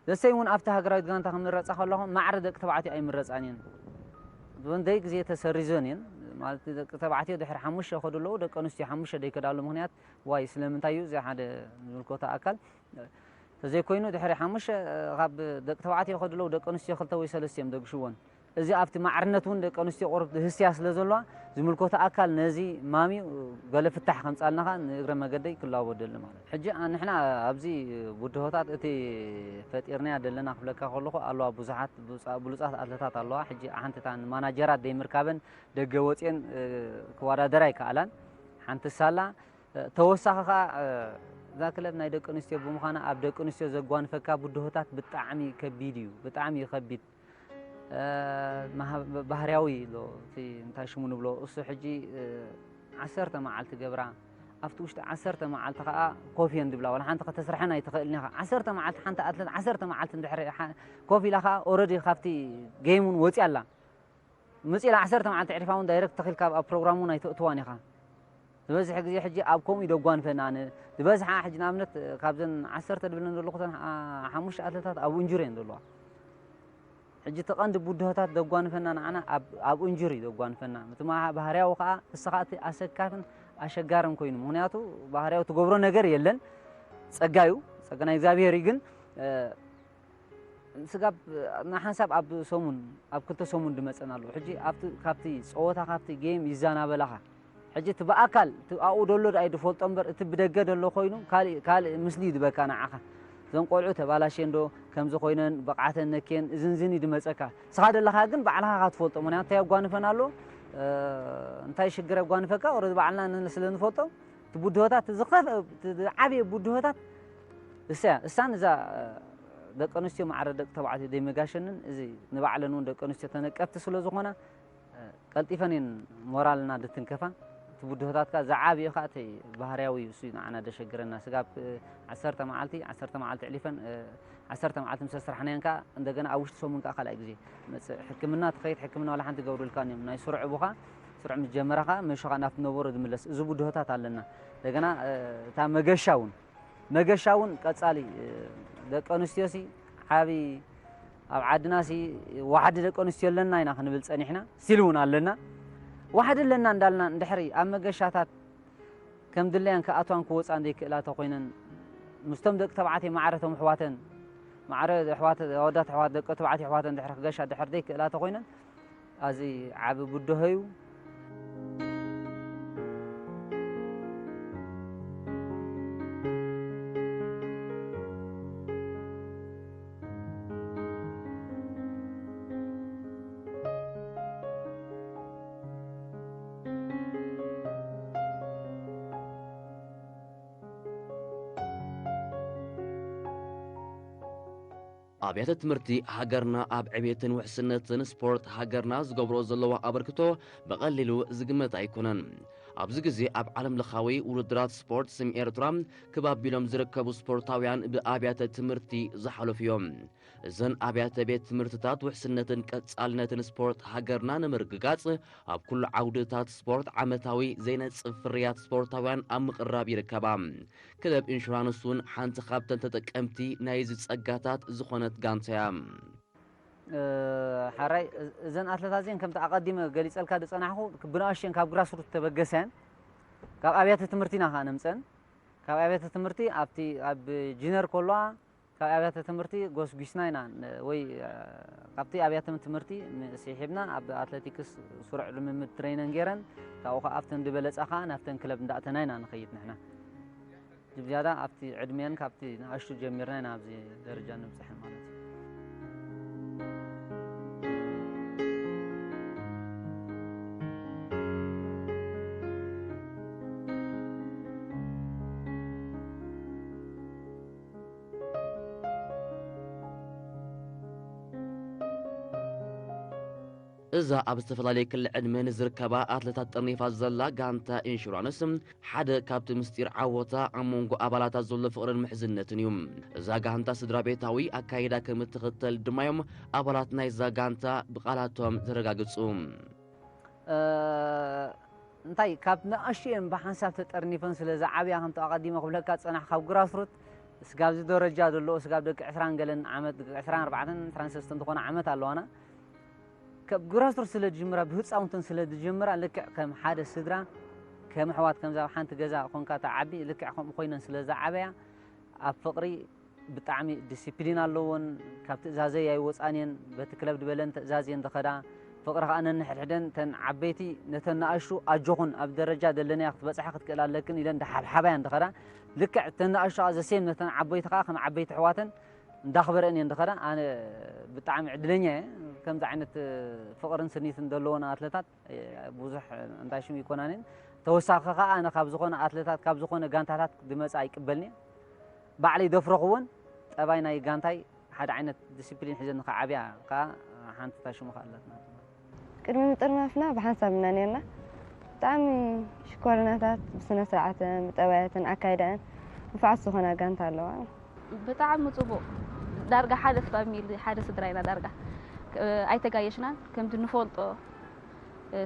ዘሰይ እውን ኣብቲ ሃገራዊት ጋንታ ክምረጻ ከለኹ ማዕረ ደቂ ተባዕትዮ ኣይምረጻን እየን። ብወንደይ ግዜ ተሰሪዞን እየን። ማለት ደቂ ተባዕትዮ ድሕሪ ሓሙሽተ ይኸዱ ኣለዉ፣ ደቂ ኣንስትዮ ሓሙሽተ ደይከዳ ኣለዉ። ምኽንያት ዋይ ስለምንታይ እዩ? እዚ ሓደ ዝምልከቶ ኣካል ተዘይኮይኑ ድሕሪ ሓሙሽተ ካብ ደቂ ተባዕትዮ ይኸዱ ኣለዉ፣ ደቂ ኣንስትዮ ክልተ ወይ ሰለስተ እዮም ደግሽዎን። እዚ ኣብቲ ማዕርነት እውን ደቂ ኣንስትዮ ቁሩብ ህስያ ስለ ዘለዋ፣ ዝምልከቶ ኣካል ነዚ ማሚ ገለ ፍታሕ ከምጻልና ከኣ ንእግረ መገደይ ክላቦ ደሊ ማለት እዩ። ሕጂ ኣ-፣ ንሕና ኣብዚ ብድሆታት እቲ ፈጢርናያ ደለና ክብለካ ከለኹ ኣለዋ ብዙሓት ብሉጻ-፣ ብሉጻት ኣትለታት ኣለዋ። ሕጂ ሓንቲ እታ ማናጀራት ደይምርካበን ደገ ወጽየን፣ እ፣ ክወዳደራ ኣይከኣላን። ሓንቲ ሳላ፣ እ፣ ተወሳኺ ከኣ፣ እ፣ እዛ ክለብ ናይ ደቂ ኣንስትዮ ብምዃና ኣብ ደቂ ኣንስትዮ ዘጓንፈካ ብድሆታት ብጣዕሚ ከቢድ እዩ። ብጣዕሚ እዩ ከቢድ። እ፣ ማህ-፣ ባህርያዊ ኣሎ፣ እቲ እንታይ ሽሙ ንብሎ፣ እሱ ሕጂ፣ እ፣ ዓሰርተ መዓልቲ ገብራ፣ ኣብቲ ውሽጢ ዓሰርተ መዓልቲ ከኣ ኮፍ እየን ድብላ፣ ዋላ ሓንቲ ከተስርሐን ኣይትኽእልን ኢኻ። ዓሰርተ መዓልቲ ሓንቲ ኣትለት ዓሰርተ መዓልቲ እንድሕሪ ሓ-፣ ኮፍ ኢላ ከኣ ኦረዲ ካብቲ ጌም እውን ወጽያ ኣላ። ምጽእ ኢላ ዓሰርተ መዓልቲ ዕሪፋ እውን ዳይረክት ተኺልካ ኣብ ፕሮግራም እውን ኣይተእትዋን ኢኻ። ዝበዝሕ ግዜ ሕጂ ኣብ ከምኡ እዩ ደጓንፈና። ኣነ ዝበዝሓ ሕጂ ንኣብነት ካብዘን ዓሰርተ ድብለን ዘለኹ እተን ሓ-፣ ሓሙሽተ ኣትለታት ኣብ እንጁሪ እየን ዘለዋ። ሕጂ እቲ ቀንዲ ብድሆታት ደጓንፈና ንዓና ኣብ፣ ኣብ እንጁሪ ደጓንፈና። እቲ ማ-፣ ባህርያዊ ከኣ ንስኻ እቲ ኣሰካፍን ኣሸጋርን ኮይኑ። ምኽንያቱ ባህርያዊ ትገብሮ ነገር የለን። ጸጋ እዩ። ጸጋ ናይ እግዚኣብሔር እዩ። ግን፣ እ፣ ስጋብ ንሓንሳብ ኣብ ሰሙን፣ ኣብ ክልተ ሰሙን ድመጸና ኣለዉ። ሕጂ ኣብቲ፣ ካብቲ ጸወታ፣ ካብቲ ጌም ይዛናበላኻ። ሕጂ እቲ ብኣካል፣ እቲ ኣብኡ ደሎ ደኣ እዩ ድፈልጦ እምበር፣ እቲ ብደገ ደሎ ኮይኑ ካልእ፣ ካልእ ምስሊ እዩ ድበካ ንዓኻ። እዘን ቆልዑ ተባላሽየን ዶ፣ ከምዚ ኮይነን፣ ብቕዓተን ነክየን፣ እዝን ዝን እዩ ድመጸካ። ንስኻ ደለኻ ግን ባዕልኻ ኢኻ ትፈልጦ። ምኽንያቱ እንታይ የጓንፈና ኣሎ፣ እ፣ እንታይ ሽግር የጓንፈካ፣ ኦረዲ ባዕልና ን-፣ ስለ ንፈልጦ፣ እቲ ብድሆታት፣ እቲ ዝኸፍ-፣ እቲ ዝዓበየ ብድሆታት እሳ እያ። እሳን እዛ፣ እ፣ ደቂ ኣንስትዮ ማዕረ ደቂ ተባዕትዮ ደይመጋሸንን፣ እዚ ንባዕለን እውን ደቂ ኣንስትዮ ተነቀፍቲ ስለ ዝኾና፣ እ፣ ቀልጢፈን እየን ሞራልና ድትንከፋ። እቲ ብድሆታትካ ዝዓብዮ ከዓ እቲ ባህርያዊ እዩ፣ እሱ እዩ ንዓና ደሸግረና። ስጋብ፣ እ፣ ዓሰርተ መዓልቲ፣ ዓሰርተ መዓልቲ ዕሊፈን፣ እ፣ ዓሰርተ መዓልቲ ምስ ኣስራሕናየን ከዓ እንደገና ኣብ ውሽጢ ሰሙን ከዓ ካልኣይ ግዜ መጽእ ሕክምና ትኸይድ፣ ሕክምና ዋላ ሓንቲ ይገብሩልካን እዮም። ናይ ስሩዕ ቡኻ፣ ስሩዕ ምስ ጀመራ ከዓ መሾኻ ናብቲ ነበሮ ዝምለስ። እዚ ብድሆታት ኣለና። እንደገና፣ እ፣ እታ መገሻ እውን መገሻ እውን ቀጻሊ፣ እ፣ ደቂ ኣንስትዮሲ ዓቢ ኣብ ዓድናሲ ዋሕዲ ደቂ ኣንስትዮ ኣለና ኢና ክንብል ጸኒሕና፣ ስቲል እውን ኣለና። ዋሕዲ ኣለና እንዳልና እንድሕሪ ኣብ መገሻታት ከም ድለያን ክኣትዋን ክወጻን ዘይክእላ ተኾይነን፣ ምስቶም ደቂ ተባዕትዮ ማዕረ እቶም ኣሕዋተን፣ ማዕረ ኣሕዋት፣ ኣወዳት ኣሕዋት፣ ደቂ ተባዕትዮ ኣሕዋተን እንድሕሪ ክገሻ ድሕር ዘይክእላ ተኾይነን፣ ኣዚ ዓቢ ብድሆ እዩ። ኣብያተ ትምህርቲ ሃገርና ኣብ ዕቤትን ውሕስነትን ስፖርት ሃገርና ዝገብሮ ዘለዋ ኣበርክቶ ብቐሊሉ ዝግመት ኣይኮነን። ኣብዚ ግዜ ኣብ ዓለም ለኻዊ ውድድራት ስፖርት ስም ኤርትራ ክብ ኣቢሎም ዝርከቡ ስፖርታውያን ብኣብያተ ትምህርቲ ዝሓለፉ እዮም። እዘን ኣብያተ ቤት ትምህርትታት ውሕስነትን ቀጻልነትን ስፖርት ሃገርና ንምርግጋጽ ኣብ ኩሉ ዓውድታት ስፖርት ዓመታዊ ዘይነጽፍ ፍርያት ስፖርታውያን ኣብ ምቕራብ ይርከባ። ክለብ ኢንሹራንስ እውን ሓንቲ ካብተን ተጠቀምቲ ናይዚ ጸጋታት ዝኾነት ጋንታ እያ። ሓራይ እዘን ኣትለታት እዚን ከምቲ ኣቐዲመ ገሊጸልካ ዝጸናሕኩ ብንኣሽን ካብ ግራስሩት ተበገሰን ካብ ኣብያተ ትምህርቲ ኢና ከዓ ነምፀን ካብ ኣብያተ ትምህርቲ ኣብቲ ኣብ ጂነር ከለዋ ካብ ኣብያተ ትምህርቲ ጎስጒስና ኢና ወይ ካብቲ ኣብያተ ትምህርቲ ስሒብና ኣብ ኣትሌቲክስ ስሩዕ ልምምድ ትሬይነን ገይረን ካብኡ ከዓ ኣብተን ዝበለፃ ከዓ ናብተን ክለብ እንዳእተና ኢና ንኸይድ ንሕና ብዝያዳ ኣብቲ ዕድሜን ካብቲ ንኣሽቱ ጀሚርና ኢና ኣብዚ ደረጃ ንብፅሐን ማለት እዩ። እዛ ኣብ ዝተፈላለየ ክሊ ዕድመ ንዝርከባ ኣትለታት ጠርኒፋ ዘላ ጋንታ ኢንሹራንስ ሓደ ካብቲ ምስጢር ዓወታ ኣብ መንጎ ኣባላታ ዘሎ ፍቕርን ምሕዝነትን እዩ። እዛ ጋንታ ስድራ ቤታዊ ኣካይዳ ከም እትኽተል ድማ እዮም ኣባላት ናይዛ ጋንታ ብቓላቶም ዘረጋግጹ። እንታይ ካብ ንኣሽቱኤን ብሓንሳብ ተጠርኒፈን ስለ ዝዓብያ ከምቲ ኣቐዲመ ክብለካ ዝጸናሕ ካብ ግራስሩት እስጋብዚ ደረጃ ዘለዎ ስጋብ ደቂ ዕስራን ገለን ዓመት ደቂ ዕስራን ኣርባዕተን ዕስራን ሰለስተን ዝኾነ ዓመት ኣለዋና ካብ ግራስሩት ስለ ዝጅምራ ብህፃውንተን ስለ ዝጀምራ ልክዕ ከም ሓደ ስድራ ከም ኣሕዋት ከምዛ ኣብ ሓንቲ ገዛ ኮንካ ተዓቢ ልክዕ ከምኡ ኮይነን ስለ ዝዓበያ ኣብ ፍቕሪ ብጣዕሚ ዲሲፕሊን ኣለዎን ካብ ትእዛዘይ ኣይወፃን እየን በቲ ክለብ ዝበለን ትእዛዝ እየን ዝኸዳ ፍቕሪ ከዓ ነንሕድሕደን ተን ዓበይቲ ነተን ንኣሽቱ ኣጆኹን ኣብ ደረጃ ዘለናዮ ክትበፅሓ ክትክእል ኣለክን ኢለን ዳሓብሓባ እየን ዝኸዳ ልክዕ ተን ንኣሽቱ ከዓ ዘሴም ነተን ዓበይቲ ከዓ ከም ዓበይቲ ኣሕዋተን እንዳኽበረን እየን ዝኸዳ ኣነ ብጣዕሚ ዕድለኛ እየ ከምዚ ዓይነት ፍቕርን ስኒትን ዘለዎን ኣትለታት ብዙሕ እንታይ ሽም ይኮናንን ተወሳኺ ከዓ ኣነ ካብ ዝኾነ ኣትለታት ካብ ዝኾነ ጋንታታት ዝመፅእ ኣይቅበልን እየ ባዕለይ ዘፍረኽዎን ጠባይ ናይ ጋንታይ ሓደ ዓይነት ዲስፕሊን ሒዘ ንኽዓብያ ከዓ ሓንቲ ታሽሙ ከዓ ኣለትና። ቅድሚ ምጥርናፍና ብሓንሳብ ኢና ነርና። ብጣዕሚ ሽኮሪናታት፣ ብስነ ስርዓተን፣ ብጠባያተን፣ ኣካይዳኣን ንፉዓት ዝኾና ጋንታ ኣለዋ። ብጣዕሚ ፅቡቕ ዳርጋ ሓደ ፋሚሊ ሓደ ስድራ ኢና ዳርጋ ኣይተጋየሽናን ከምቲ ንፈልጦ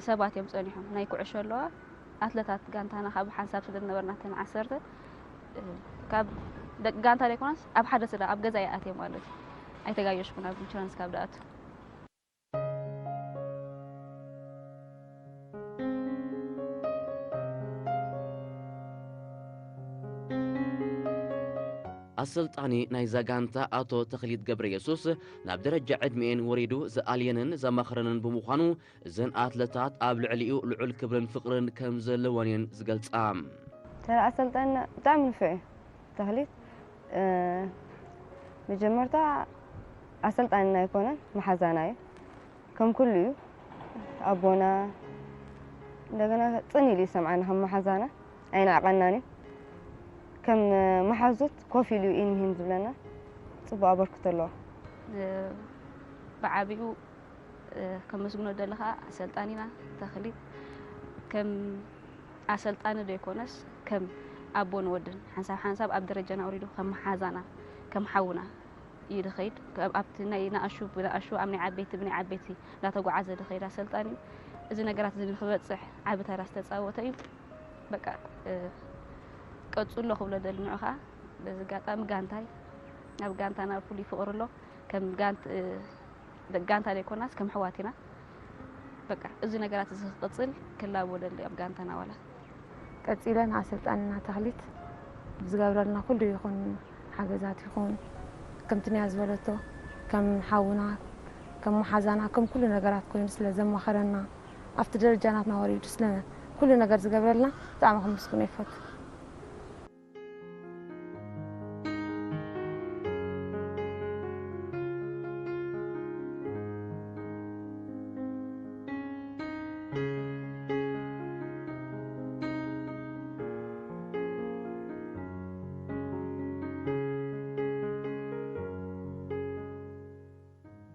ሰባት እዮም ፀኒሖም ናይ ኩዕሾ ኣለዋ ኣትለታት ጋንታና ካብ ሓንሳብ ስለ ዝነበርና እተን ዓሰርተ ካብ ደቂ ጋንታ ዘይኮናስ ኣብ ሓደ ስድራ ኣብ ገዛ ይኣትየ ማለት እዩ ኣይተጋየሽኩን ኣብ ኢንሹራንስ ካብ ድኣቱ ኣሰልጣኒ ናይዛ ጋንታ ኣቶ ተኽሊት ገብረየሱስ ናብ ደረጃ ዕድሚኤን ወሪዱ ዝኣልየንን ዘማኽረንን ብምዃኑ እዘን ኣትለታት ኣብ ልዕሊኡ ልዑል ክብርን ፍቕርን ከም ዘለወን እየን ዝገልጻ። ተራ ኣሰልጣንና ብጣዕሚ ንፉዕ እዩ ተኽሊት። መጀመርታ ኣሰልጣንና ኣይኮነን መሓዛና እዩ። ከም ኩሉ እዩ ኣቦና እንደገና ጽን ኢሉ ይሰምዓና ከም መሓዛና ኣይንዕቐናን እዩ ከም መሓዙት ኮፍ ኢሉ እዩ ኢንሂን ዝብለና ጽቡቕ ኣበርክቶ ኣለዎ። ብዓቢኡ ከመስግኖ ደሊ ከዓ ኣሰልጣኒና ተኽሊት ከም ኣሰልጣኒ ዘይኮነስ ከም ኣቦን ወድን ሓንሳብ ሓንሳብ ኣብ ደረጃና ወሪዱ ከም መሓዛና ከም ሓውና እዩ ዝኸይድ ኣብቲ ናይ ንኣሹ ብንኣሹ ኣብ ናይ ዓበይቲ ብናይ ዓበይቲ እንዳተጓዓዘ ዝኸይድ ኣሰልጣኒ እዩ እዚ ነገራት እዚ ንክበፅሕ ዓቢ ተራ ዝተፃወተ እዩ በቃ ቀፅሎ ክብሎ ደሊ ንዑ ከዓ በዚ ኣጋጣሚ ጋንታይ ኣብ ጋንታና ፍሉይ ፍቕሪ ኣሎ ከም ጋንት ደቂ ጋንታ ዘይኮናስ ከም ኣሕዋት ኢና በቃ እዚ ነገራት እዚ ክቕፅል ክላቦ ደሊ ኣብ ጋንታና ዋላ ቀፂለ ንኣሰልጣንና ተኽሊት ብዝገብረልና ኩሉ ይኹን ሓገዛት ይኹን ከምቲ ንያ ዝበለቶ ከም ሓውና ከም መሓዛና ከም ኩሉ ነገራት ኮይኑ ስለ ዘማኸረና ኣብቲ ደረጃ ናትና ወሪዱ ስለ ኩሉ ነገር ዝገብረልና ብጣዕሚ ከመስግኖ ይፈቱ።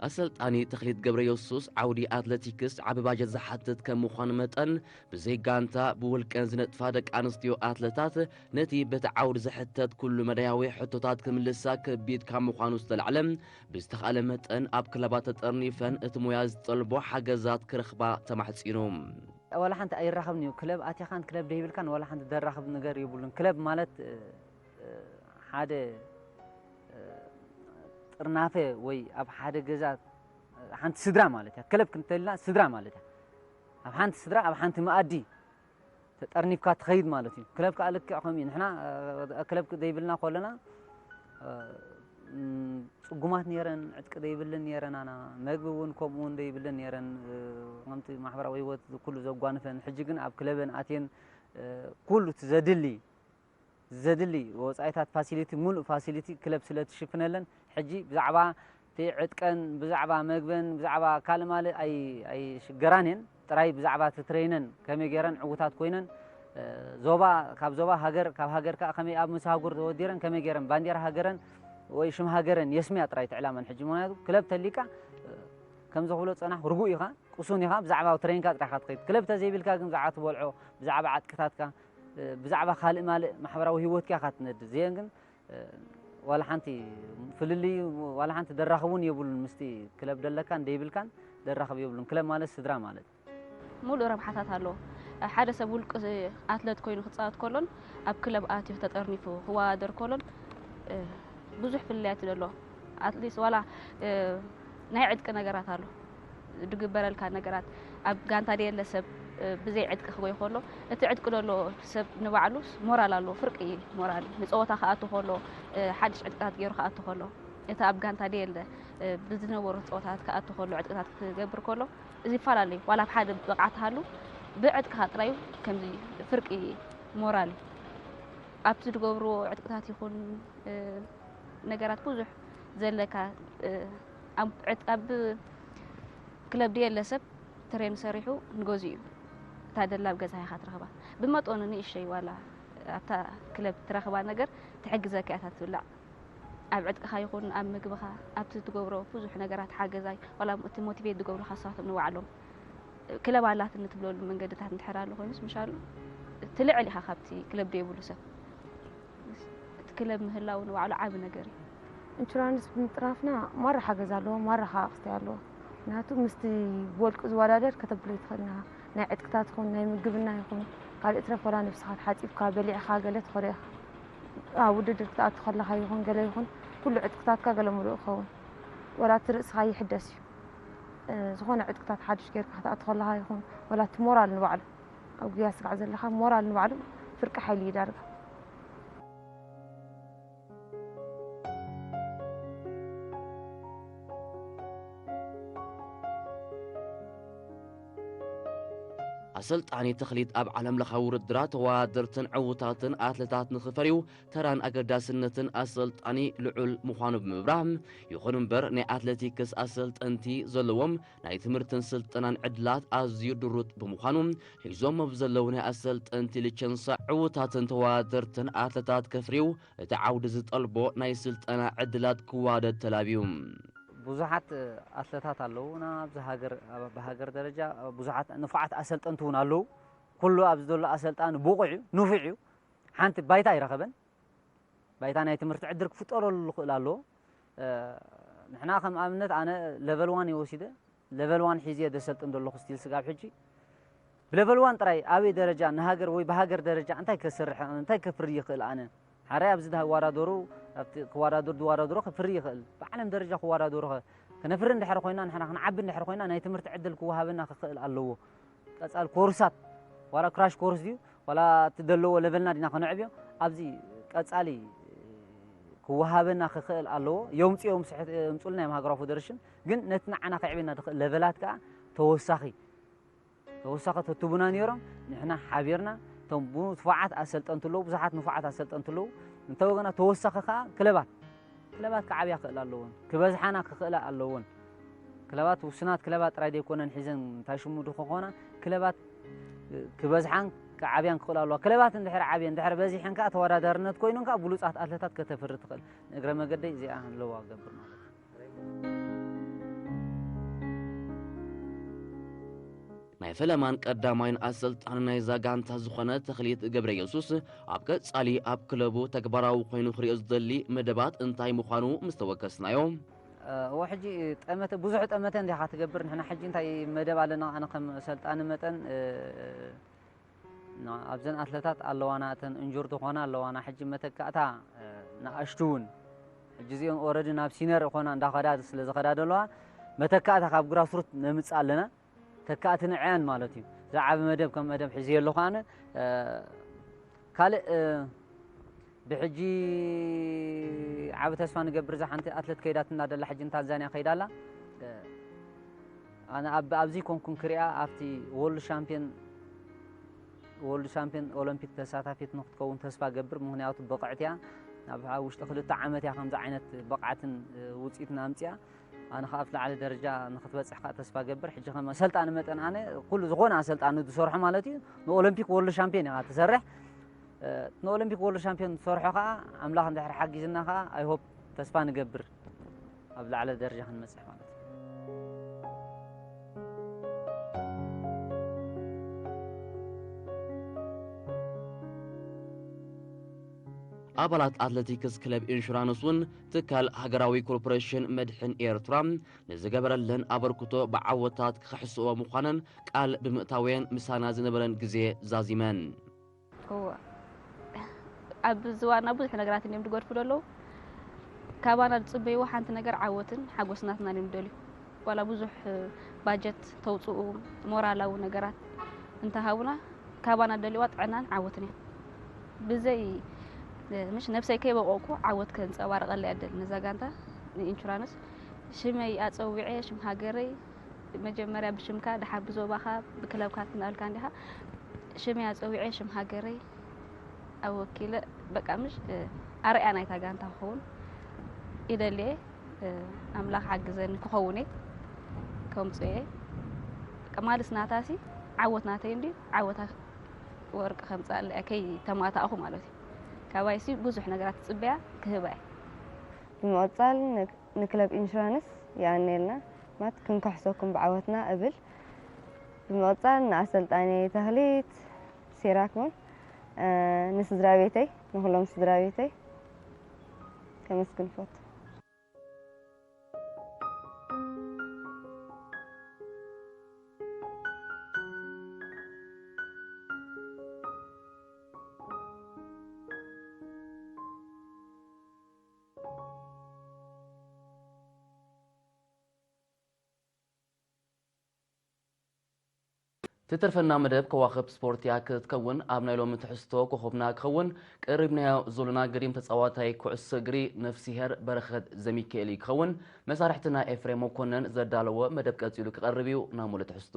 ኣሰልጣኒ ተኽሊት ገብረየሱስ ዓውዲ ኣትለቲክስ ዓቢ ባጀት ዝሓትት ከም ምዃኑ መጠን ብዘይ ጋንታ ብውልቀን ዝነጥፋ ደቂ ኣንስትዮ ኣትለታት ነቲ በቲ ዓውዲ ዝሕተት ኩሉ መዳያዊ ሕቶታት ክምልሳ ከቢድ ካብ ምዃኑ ዝተላዕለ ብዝተኻእለ መጠን ኣብ ክለባት ተጠርኒፈን እቲ ሞያ ዝጠልቦ ሓገዛት ክረኽባ ተማሕጺኑ። ዋላ ሓንቲ ኣይራኸብን እዩ ክለብ ኣቲኻን ክለብ ደይብልካን ዋላ ሓንቲ ዘራኽብ ነገር የብሉን ክለብ ማለት ሓደ ጥርናፈ ወይ ኣብ ሓደ ገዛ ሓንቲ ስድራ ማለት እያ። ክለብ ክንተልና ስድራ ማለት እያ። ኣብ ሓንቲ ስድራ፣ ኣብ ሓንቲ መኣዲ ተጠርኒፍካ ትኸይድ ማለት እዩ። ክለብ ከኣ ልክዕ ከምኡ እዩ። ንሕና፣ እ፣ ክለብ ዘይብልና ከለና፣ እ፣ ም፣ ጽጉማት ነይረን፣ ዕጥቂ ዘይብልን ነይረን፣ ኣና መግቢ እውን ከምኡ እውን ዘይብልን ነይረን፣ እ፣ ከምቲ ማሕበራዊ ህይወት ኩሉ ዘጓንፈን። ሕጂ ግን ኣብ ክለበን ኣትየን፣ እ፣ ኩሉ እቲ ዘድሊ፣ ዘድሊ ወጻኢታት ፋሲሊቲ፣ ሙሉእ ፋሲሊቲ ክለብ ስለ ትሽፍነለን፣ ሕጂ ብዛዕባ እቲ ዕጥቀን፣ ብዛዕባ መግበን፣ ብዛዕባ ካልእ ማልእ ኣይ-፣ ኣይሽገራን እየን። ጥራይ ብዛዕባ እቲ ትሬነን ከመይ ገይረን ዕዉታት ኮይነን፣ እ፣ ዞባ፣ ካብ ዞባ ሃገር፣ ካብ ሃገር ከኣ ከመይ ኣብ ምስ ኣህጉር ተወዲረን ከመይ ገይረን ባንዴራ ሃገረን ወይ ሽም ሃገረን የስምያ ጥራይ እቲ ዕላመን። ሕጂ ምኽንያቱ ክለብ ተሊካ፣ እ፣ ከም ዘኽብሎ ጸናሕ ርጉእ ኢኻ፣ ቅሱን ኢኻ፣ ብዛዕባ ትሬንካ ጥራይ ኢኻ ትኸይድ። ክለብ ተዘይብልካ ግን ብዛዕባ ትበልዖ፣ ብዛዕባ ዓጥቅታትካ፣ እ፣ ብዛዕባ ካልእ ማልእ ማሕበራዊ ህይወትካ ኢኻ ትነድድ። እዚአን ግን፣ እ፣ ዋላ ሓንቲ ፍልልይ፣ ዋላ ሓንቲ ደራኽቡን የብሉን ምስቲ ክለብ ደለካን ደይብልካን ደራኽብ የብሉን። ክለብ ማለት ስድራ ማለት። ሙሉእ ረብሓታት ኣለዎ። ሓደ ሰብ ውልቂ ኣትለት ኮይኑ ክጻወት ከሎን ኣብ ክለብ ኣትዩ ተጠርኒፉ ክወዳደር ከሎን፣ እ፣ ብዙሕ ፍልልያት እዩ ዘለዎ። ኣትሊስት ዋላ፣ እ፣ ናይ ዕጥቂ ነገራት ኣሎ። ዝግበረልካ ነገራት ኣብ ጋንታ ደየለ ሰብ፣ እ፣ ብዘይ ዕጥቂ ክጎይ ከሎ፣ እቲ ዕጥቂ ደሎ ሰብ ንባዕሉ ሞራል ኣለዎ፣ ፍርቂ ሞራል። ንጸወታ ክኣቱ ከሎ፣ እ፣ ሓድሽ ዕጥቅታት ገይሩ ክኣቱ ከሎ፣ እቲ ኣብ ጋንታ ደየለ፣ እ፣ ብዝነበሩ ጸወታታት ክኣቱ ከሎ፣ ዕጥቅታት ክገብር ከሎ፣ እዚ ይፈላለዩ። ዋላ ኣብ ሓደ ብቕዓት ሃሉ፣ ብዕጥቅኻ ጥራዩ ከምዚ ፍርቂ ሞራል እዩ። ኣብቲ ዝገብርዎ ዕጥቅታት ይኹን፣ እ፣ ነገራት ብዙሕ ዘለካ፣ እ፣ ኣብ ዕጥ-፣ ኣብ ክለብ ድየለ ሰብ ትሬን ሰሪሑ ንገዝኡ እዩ። እታ ደላ ኣብ ገዛኻ ኢኻ ትረኽባ። ብመጠኑ ንእሽተይ ዋላ ኣብታ ክለብ ትረኽባ ነገር ትሕግዘካ እያ እታ ትብላዕ። ኣብ ዕጥቅኻ ይኹን ኣብ ምግብኻ፣ ኣብቲ ትገብሮ ብዙሕ ነገራት ሓገዛይ፣ ዋላ እቲ ሞቲቬት ዝገብሩኻ ንሳቶም ንባዕሎም። ክለብ ኣላትኒ ትብለሉ መንገድታት እንድሕር ኣሎ ኮይኑስ ምሻሉ ትልዕል ኢኻ ካብቲ ክለብ ደይብሉ ሰብ። እቲ ክለብ ምህላው ንባዕሉ ዓቢ ነገር እዩ። ኢንሹራንስ ብምጥራፍና ማራ ሓገዝ ኣለዎ፣ ማራ ከዓ ክስታይ ኣለዎ። ምክንያቱ ምስቲ ብወልቂ ዝወዳደር ከተብሎ ይትኽእል ኢና። ናይ ዕጥቅታት ይኹን፣ ናይ ምግብና ይኹን፣ ካልእ ትረፍ ዋላ ነብስኻ ተሓጺብካ፣ በሊዕኻ፣ ገለ ትኾዶ ኢኻ። ኣብ ውድድር ክትኣቱ ከለኻ ይኹን፣ ገለ ይኹን፣ ኩሉ ዕጥቅታትካ ገለ ሙሉእ ይኸውን። ዋላ እቲ ርእስኻ ይሕደስ እዩ። እ፣ ዝኾነ ዕጥቅታት ሓድሽ ጌርካ ክትኣቱ ከለኻ ይኹን፣ ዋላ እቲ ሞራል ንባዕሉ፣ ኣብ ጉያ ስጋዕ ዘለኻ ሞራል ንባዕሉ ፍርቂ ሓይሊ እዩ ዳርጋ። ኣሰልጣኒ ተኽሊት ኣብ ዓለም ለኻዊ ውድድራት ተወዳደርትን ዕዉታትን ኣትለታት ንኽፈርዩ ተራን ኣገዳስነትን ኣሰልጣኒ ልዑል ምዃኑ ብምብራህ፣ ይኹን እምበር ናይ ኣትሌቲክስ ኣሰልጠንቲ ዘለዎም ናይ ትምህርትን ስልጠናን ዕድላት ኣዝዩ ድሩት ብምዃኑ፣ ሒዞም ኣብ ዘለዉ ናይ ኣሰልጠንቲ ሊቸንሳ ዕዉታትን ተወዳደርትን ኣትለታት ከፍርዩ እቲ ዓውዲ ዝጠልቦ ናይ ስልጠና ዕድላት ክዋደድ ተላብዩ። ብዙሓት ኣትለታት ኣለዉ። ናብ ሃገር፣ ብሃገር ደረጃ ብዙሓት ንፉዓት ኣሰልጠንቲ እውን ኣለዉ። ኩሉ ኣብዚ ዘሎ ኣሰልጣኒ ብቑዕ እዩ፣ ንፉዕ እዩ። ሓንቲ ባይታ ኣይረኸበን። ባይታ ናይ ትምህርቲ ዕድል ክፍጠረሉ ይኽእል ኣለዎ። እ፣ ንሕና ከም ኣብነት ኣነ ለቨል ዋን እየ ወሲደ፣ ለቨል ዋን ሒዘ እየ ዘሰልጥን ዘለኹ ስቲል ስጋብ ሕጂ። ብለቨል ዋን ጥራይ ኣበይ ደረጃ ንሃገር ወይ ብሃገር ደረጃ እንታይ ከሰርሕ፣ እንታይ ከፍሪ ይኽእል ኣነ? ሓራይ ኣብዚ ዝወዳደሩ፣ ኣብቲ ክወዳደሩ ዝወዳደሩ ከፍሪ ይኽእል። ብዓለም ደረጃ ክወዳደሩ ከ-፣ ክነፍሪ እንድሕር ኮይና፣ ንሕና ክንዓቢ እንድሕር ኮይና፣ ናይ ትምህርቲ ዕድል ክወሃበና ክኽእል ኣለዎ። ቀጻሊ ኮርሳት፣ ዋላ ክራሽ ኮርስ ድዩ፣ ዋላ እቲ ዘለዎ ለቨልና ዲና ከነዕብዮ፣ ኣብዚ ቀጻሊ ክወሃበና ክኽእል ኣለዎ። የምጽኡ፣ የምጽኡ፣ የምጽኡልና እዮም ሃገራዊ ፌደሬሽን፣ ግን ነቲ ንዓና ከዕብየና ዝኽእል ለቨላት ከኣ ተወሳኺ፣ ተወሳኺ ተትቡና ነይሮም፣ ንሕና ሓቢርና፣ እቶም ንፉዓት ኣሰልጠንቲ ኣለዉ፣ ብዙሓት ንፉዓት ኣሰልጠንቲ ኣለዉ። እንተ ወገና ተወሳኺ ከኣ ክለባት፣ ክለባት ክዓብያ ክኽእላ ኣለወን፣ ክበዝሓና ክኽእላ ኣለወን። ክለባት ውሱናት ክለባት ጥራይ ዘይኮነን ሒዘን እንታይ ሽሙ ድኾኾና፣ ክለባት ክበዝሓን ክዓብያን ክኽእላ ኣለዋ። ክለባት እንድሕር ዓብየን፣ እንድሕር በዚሐን ከኣ ተወዳዳርነት ኮይነን ከኣ ብሉጻት ኣትለታት ከተፍሪ ትኽእል። ንእግረ መገደይ እዚኣ ኣለዋ ክገብር ማለት እዩ። ናይ ፈለማን ቀዳማይን ኣሰልጣኒ ናይዛ ጋንታ ዝኾነ ተኽሊት ገብረየሱስ፣ ኣብ ቀጻሊ ኣብ ክለቡ ተግባራዊ ኮይኑ ክርእዮ ዝደሊ መደባት እንታይ ምዃኑ ምስ ተወከስናዮ፣ እ፣ እወ፣ ሕጂ ጠመተ፣ ብዙሕ ጠመተ እንዲኻ ትገብር። ንሕና ሕጂ እንታይ መደብ ኣለና? ኣነ ከም ሰልጣኒ መጠን፣ እ፣ ና-፣ ኣብዘን ኣትለታት ኣለዋና፣ እተን እንጁርድ ዝኾና ኣለዋና። ሕጂ መተካእታ፣ እ፣ ንኣሽቱ እውን፣ ሕጂ እዚኦም ኦረዲ ናብ ሲነር ዝኾና እንዳኸዳ ስለ ዝኸዳ ዘለዋ፣ መተካእታ ካብ ግራስሩት ነምጽእ ኣለና። ተካእቲ ንዕያን ማለት እዩ። ዝዓበ መደብ ከም መደብ ሒዘ ኣለኹ ኣነ። ካልእ ብሕጂ ዓቢ ተስፋ ንገብር። እዛ ሓንቲ ኣትለት ከይዳትና ደላ ሕጂ ንታንዛንያ ከይዳ ኣላ። ኣነ ኣብ ኣብዚ ኮንኩን ክሪኣ ኣብቲ ወርልድ ሻምፒዮን ወርልድ ሻምፒዮን ኦሎምፒክ ተሳታፊት ንክትከውን ተስፋ ገብር። ምክንያቱ ብቕዕቲ እያ። ኣብ ውሽጢ ክልተ ዓመት እያ ከምዚ ዓይነት ብቕዓትን ውፅኢትን ኣምፅኣ። ኣነ ከዓ ኣብቲ ላዕሊ ደረጃ ንክትበፅሕ ከዓ ተስፋ ገብር። ሕጂ ከም ኣሰልጣኒ መጠን ኣነ ኩሉ ዝኾነ ኣሰልጣኒ ዝሰርሖ ማለት እዩ ንኦሎምፒክ ወርልድ ሻምፒዮን እያ ትሰርሕ። ንኦሎምፒክ ወርልድ ሻምፒዮን ዝሰርሖ ከዓ ኣምላኽ እንድሕር ሓጊዝና ከዓ ኣይሆፕ ተስፋ ንገብር ኣብ ላዕለ ደረጃ ክንመፅሕ ማለት እዩ። ኣባላት ኣትለቲክስ ክለብ ኢንሹራንስ እውን ትካል ሃገራዊ ኮርፖሬሽን መድሕን ኤርትራ ንዝገበረለን ኣበርክቶ ብዓወታት ክኽሕስኦ ምዃነን ቃል ብምእታወን ምሳና ዝነበረን ግዜ ዛዚመን። እወ። ኣብ ዝዋና ብዙሕ ነገራት እዮም ዝገድፉ ዘለዉ። ካባና ዝፅበይዎ ሓንቲ ነገር ዓወትን ሓጎስ ናትና እዮም ዝደልዩ። ዋላ ብዙሕ ባጀት ተውፅኡ ሞራላዊ ነገራት እንተሃቡና ካባና ደልዋ ጥዕናን ዓወትን እያ። ብዘይ ምሽ ነብሰይ ከይበቆኩ ዓወት ከንፀባርቀላ እያ ደል ነዛ ጋንታ ንኢንሹራንስ ሽመይ ኣፀዊዐ ሽም ሃገረይ መጀመርያ ብሽምካ ድሓር ብዞባኻ ብክለብካ ትናልካ እንዲኻ ሽመይ ኣፀዊዐ ሽም ሃገረይ ኣወኪለ በቃ ምሽ ኣርያ ናይታ ጋንታ ክኸውን ይደልየ ኣምላኽ ሓግዘኒ ክኸውን እየ ከምፅኦ እየ በቃ ማልስ ናታሲ ዓወት ናተይ እንድዩ ዓወታ ወርቂ ከምፅኣለ እያ ከይተማታእኹ ማለት እዩ ካባይሲ ብዙሕ ነገራት ትፅበያ ክህባ እየ ብምቕፃል ንክለብ ኢንሹራንስ የቐንየልና ማለት ክንክሕሰኩም ብዓወትና እብል ብምቕፃል ንኣሰልጣኒ ተኽሊት ሲራክ እውን ንስድራ ቤተይ ንኩሎም ስድራ ቤተይ ከመስግን ፈቱ ትተርፈና መደብ ከዋኽብቲ ስፖርት እያ ክትከውን። ኣብ ናይ ሎሚ ትሕዝቶ ኮኾብና ክኸውን ቀሪብናዮ ዘሎና ገዲም ተጻዋታይ ኩዕሶ እግሪ ነፍሲሄር በረኸት ዘሚካኤል እዩ ክኸውን። መሳርሕትና ኤፍሬም መኮነን ዘዳለዎ መደብ ቀጺሉ ክቐርብ እዩ። ናብ ሙሉእ ትሕዝቶ።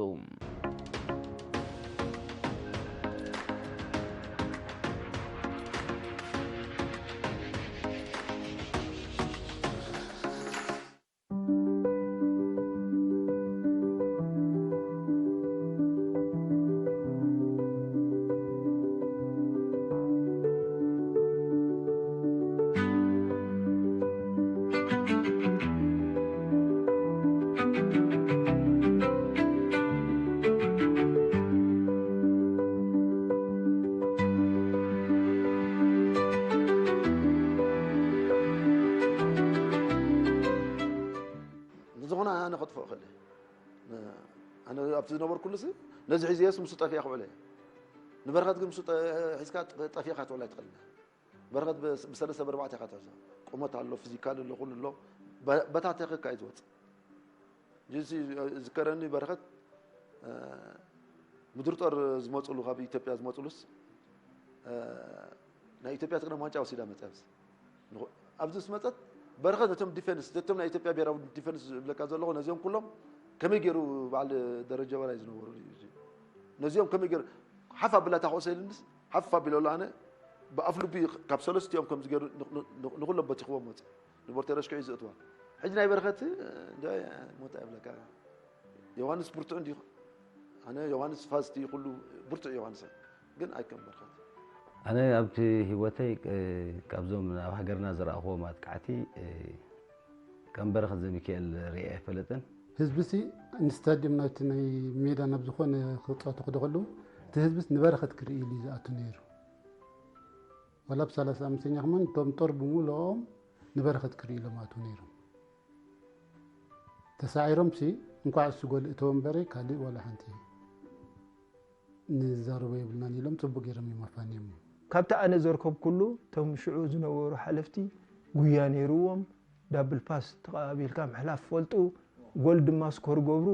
ዝኾነ ኣነ ከጥፍኦ እኽእል እየ። ኣነ ኣብቲ ዝነበርኩሉሲ ነዚ ሒዘየስ ምስኡ ጠፊኣ ክውዕል እየ። ንበረኸት ግን ምስኡ ጠ- ሒዝካ ጠ- ጠፊእካ ትውዕል ኣይትኽእልን። በረኸት ብ- ብሰለስተ ብኣርባዕተ ኢኻ ትሕዞ። ቁመት ኣሎ፣ ፊዚካል ኣሎ፣ ኩሉ ኣሎ። በ- በታቲኽካ እዩ ዝወፅእ። ሕጂ እዚ ዝከረኒ በረኸት ምድር ጦር ዝመፅሉ ካብ ኢትዮጵያ ዝመፅሉስ ናይ ኢትዮጵያ ትቅደም ዋንጫ ወሲዳ መፅያ ኣብዚ ኣብዚ ምስ መፀት በረኸት ነቶም ዲፌንስ ነቶም ናይ ኢትዮጵያ ብሄራዊ ዲፌንስ ዝብለካ ዘለኹ ነዚኦም ኩሎም ከመይ ገይሩ በዓል ደረጀ በላይ ዝነበሩ ነዚኦም ከመይ ገይሩ ሓፍ ኣቢላ እታ ኩዕሶ ኢልንስ ሓፍ ኣቢለሉ ኣነ ብኣፍ ልቡ ካብ ሰለስቲኦም ከምዚ ገይሩ ንኩሎም በቲኽዎም መፁ ንቦርቴረሽኮ እዩ ዘእትዋ ሕጂ ናይ በረኸት እንዳ ሞታ ይብለካ ዮሃንስ ብርቱዕ እንዲዩ ኣነ ዮሃንስ ፋስቲ ኩሉ ብርቱዕ ዮሃንስ ግን ኣይከም በረኸት ኣነ ኣብቲ ህይወተይ ካብዞም ኣብ ሃገርና ዝረኣኽዎም ኣጥቃዕቲ ከም በረኸት ዘሚካኤል ርእየ ኣይፈለጥን። ህዝብሲ ንስታድየም ናብቲ ናይ ሜዳ ናብ ዝኾነ ክፃወቱ ክደ ከለዉ እቲ ህዝብስ ንበረኸት ክርኢ ኢሉ እዩ ዝኣቱ ነይሩ። ዋላ ብ ሰላሳ ኣምስተኛ ከማን እቶም ጦር ብምልኦም ንበረኸት ክርኢ ኢሎም ኣትዉ ነይሮም። ተሳዒሮምሲ እንኳዕ እሱ ጎል እተወ እምበረ ካልእ ዋላ ሓንቲ ንዛረቦ የብልናን ኢሎም ጽቡቅ ገይሮም እዮም ኣፋንዮሞ። ካብቲ ኣነ ዘርከብኩሉ እቶም ሽዑ ዝነበሩ ሓለፍቲ ጉያ ነይርዎም ዳብል ፓስ ተቐባቢልካ ምሕላፍ ፈልጡ ጎል ድማ ስኮር ገብሩ።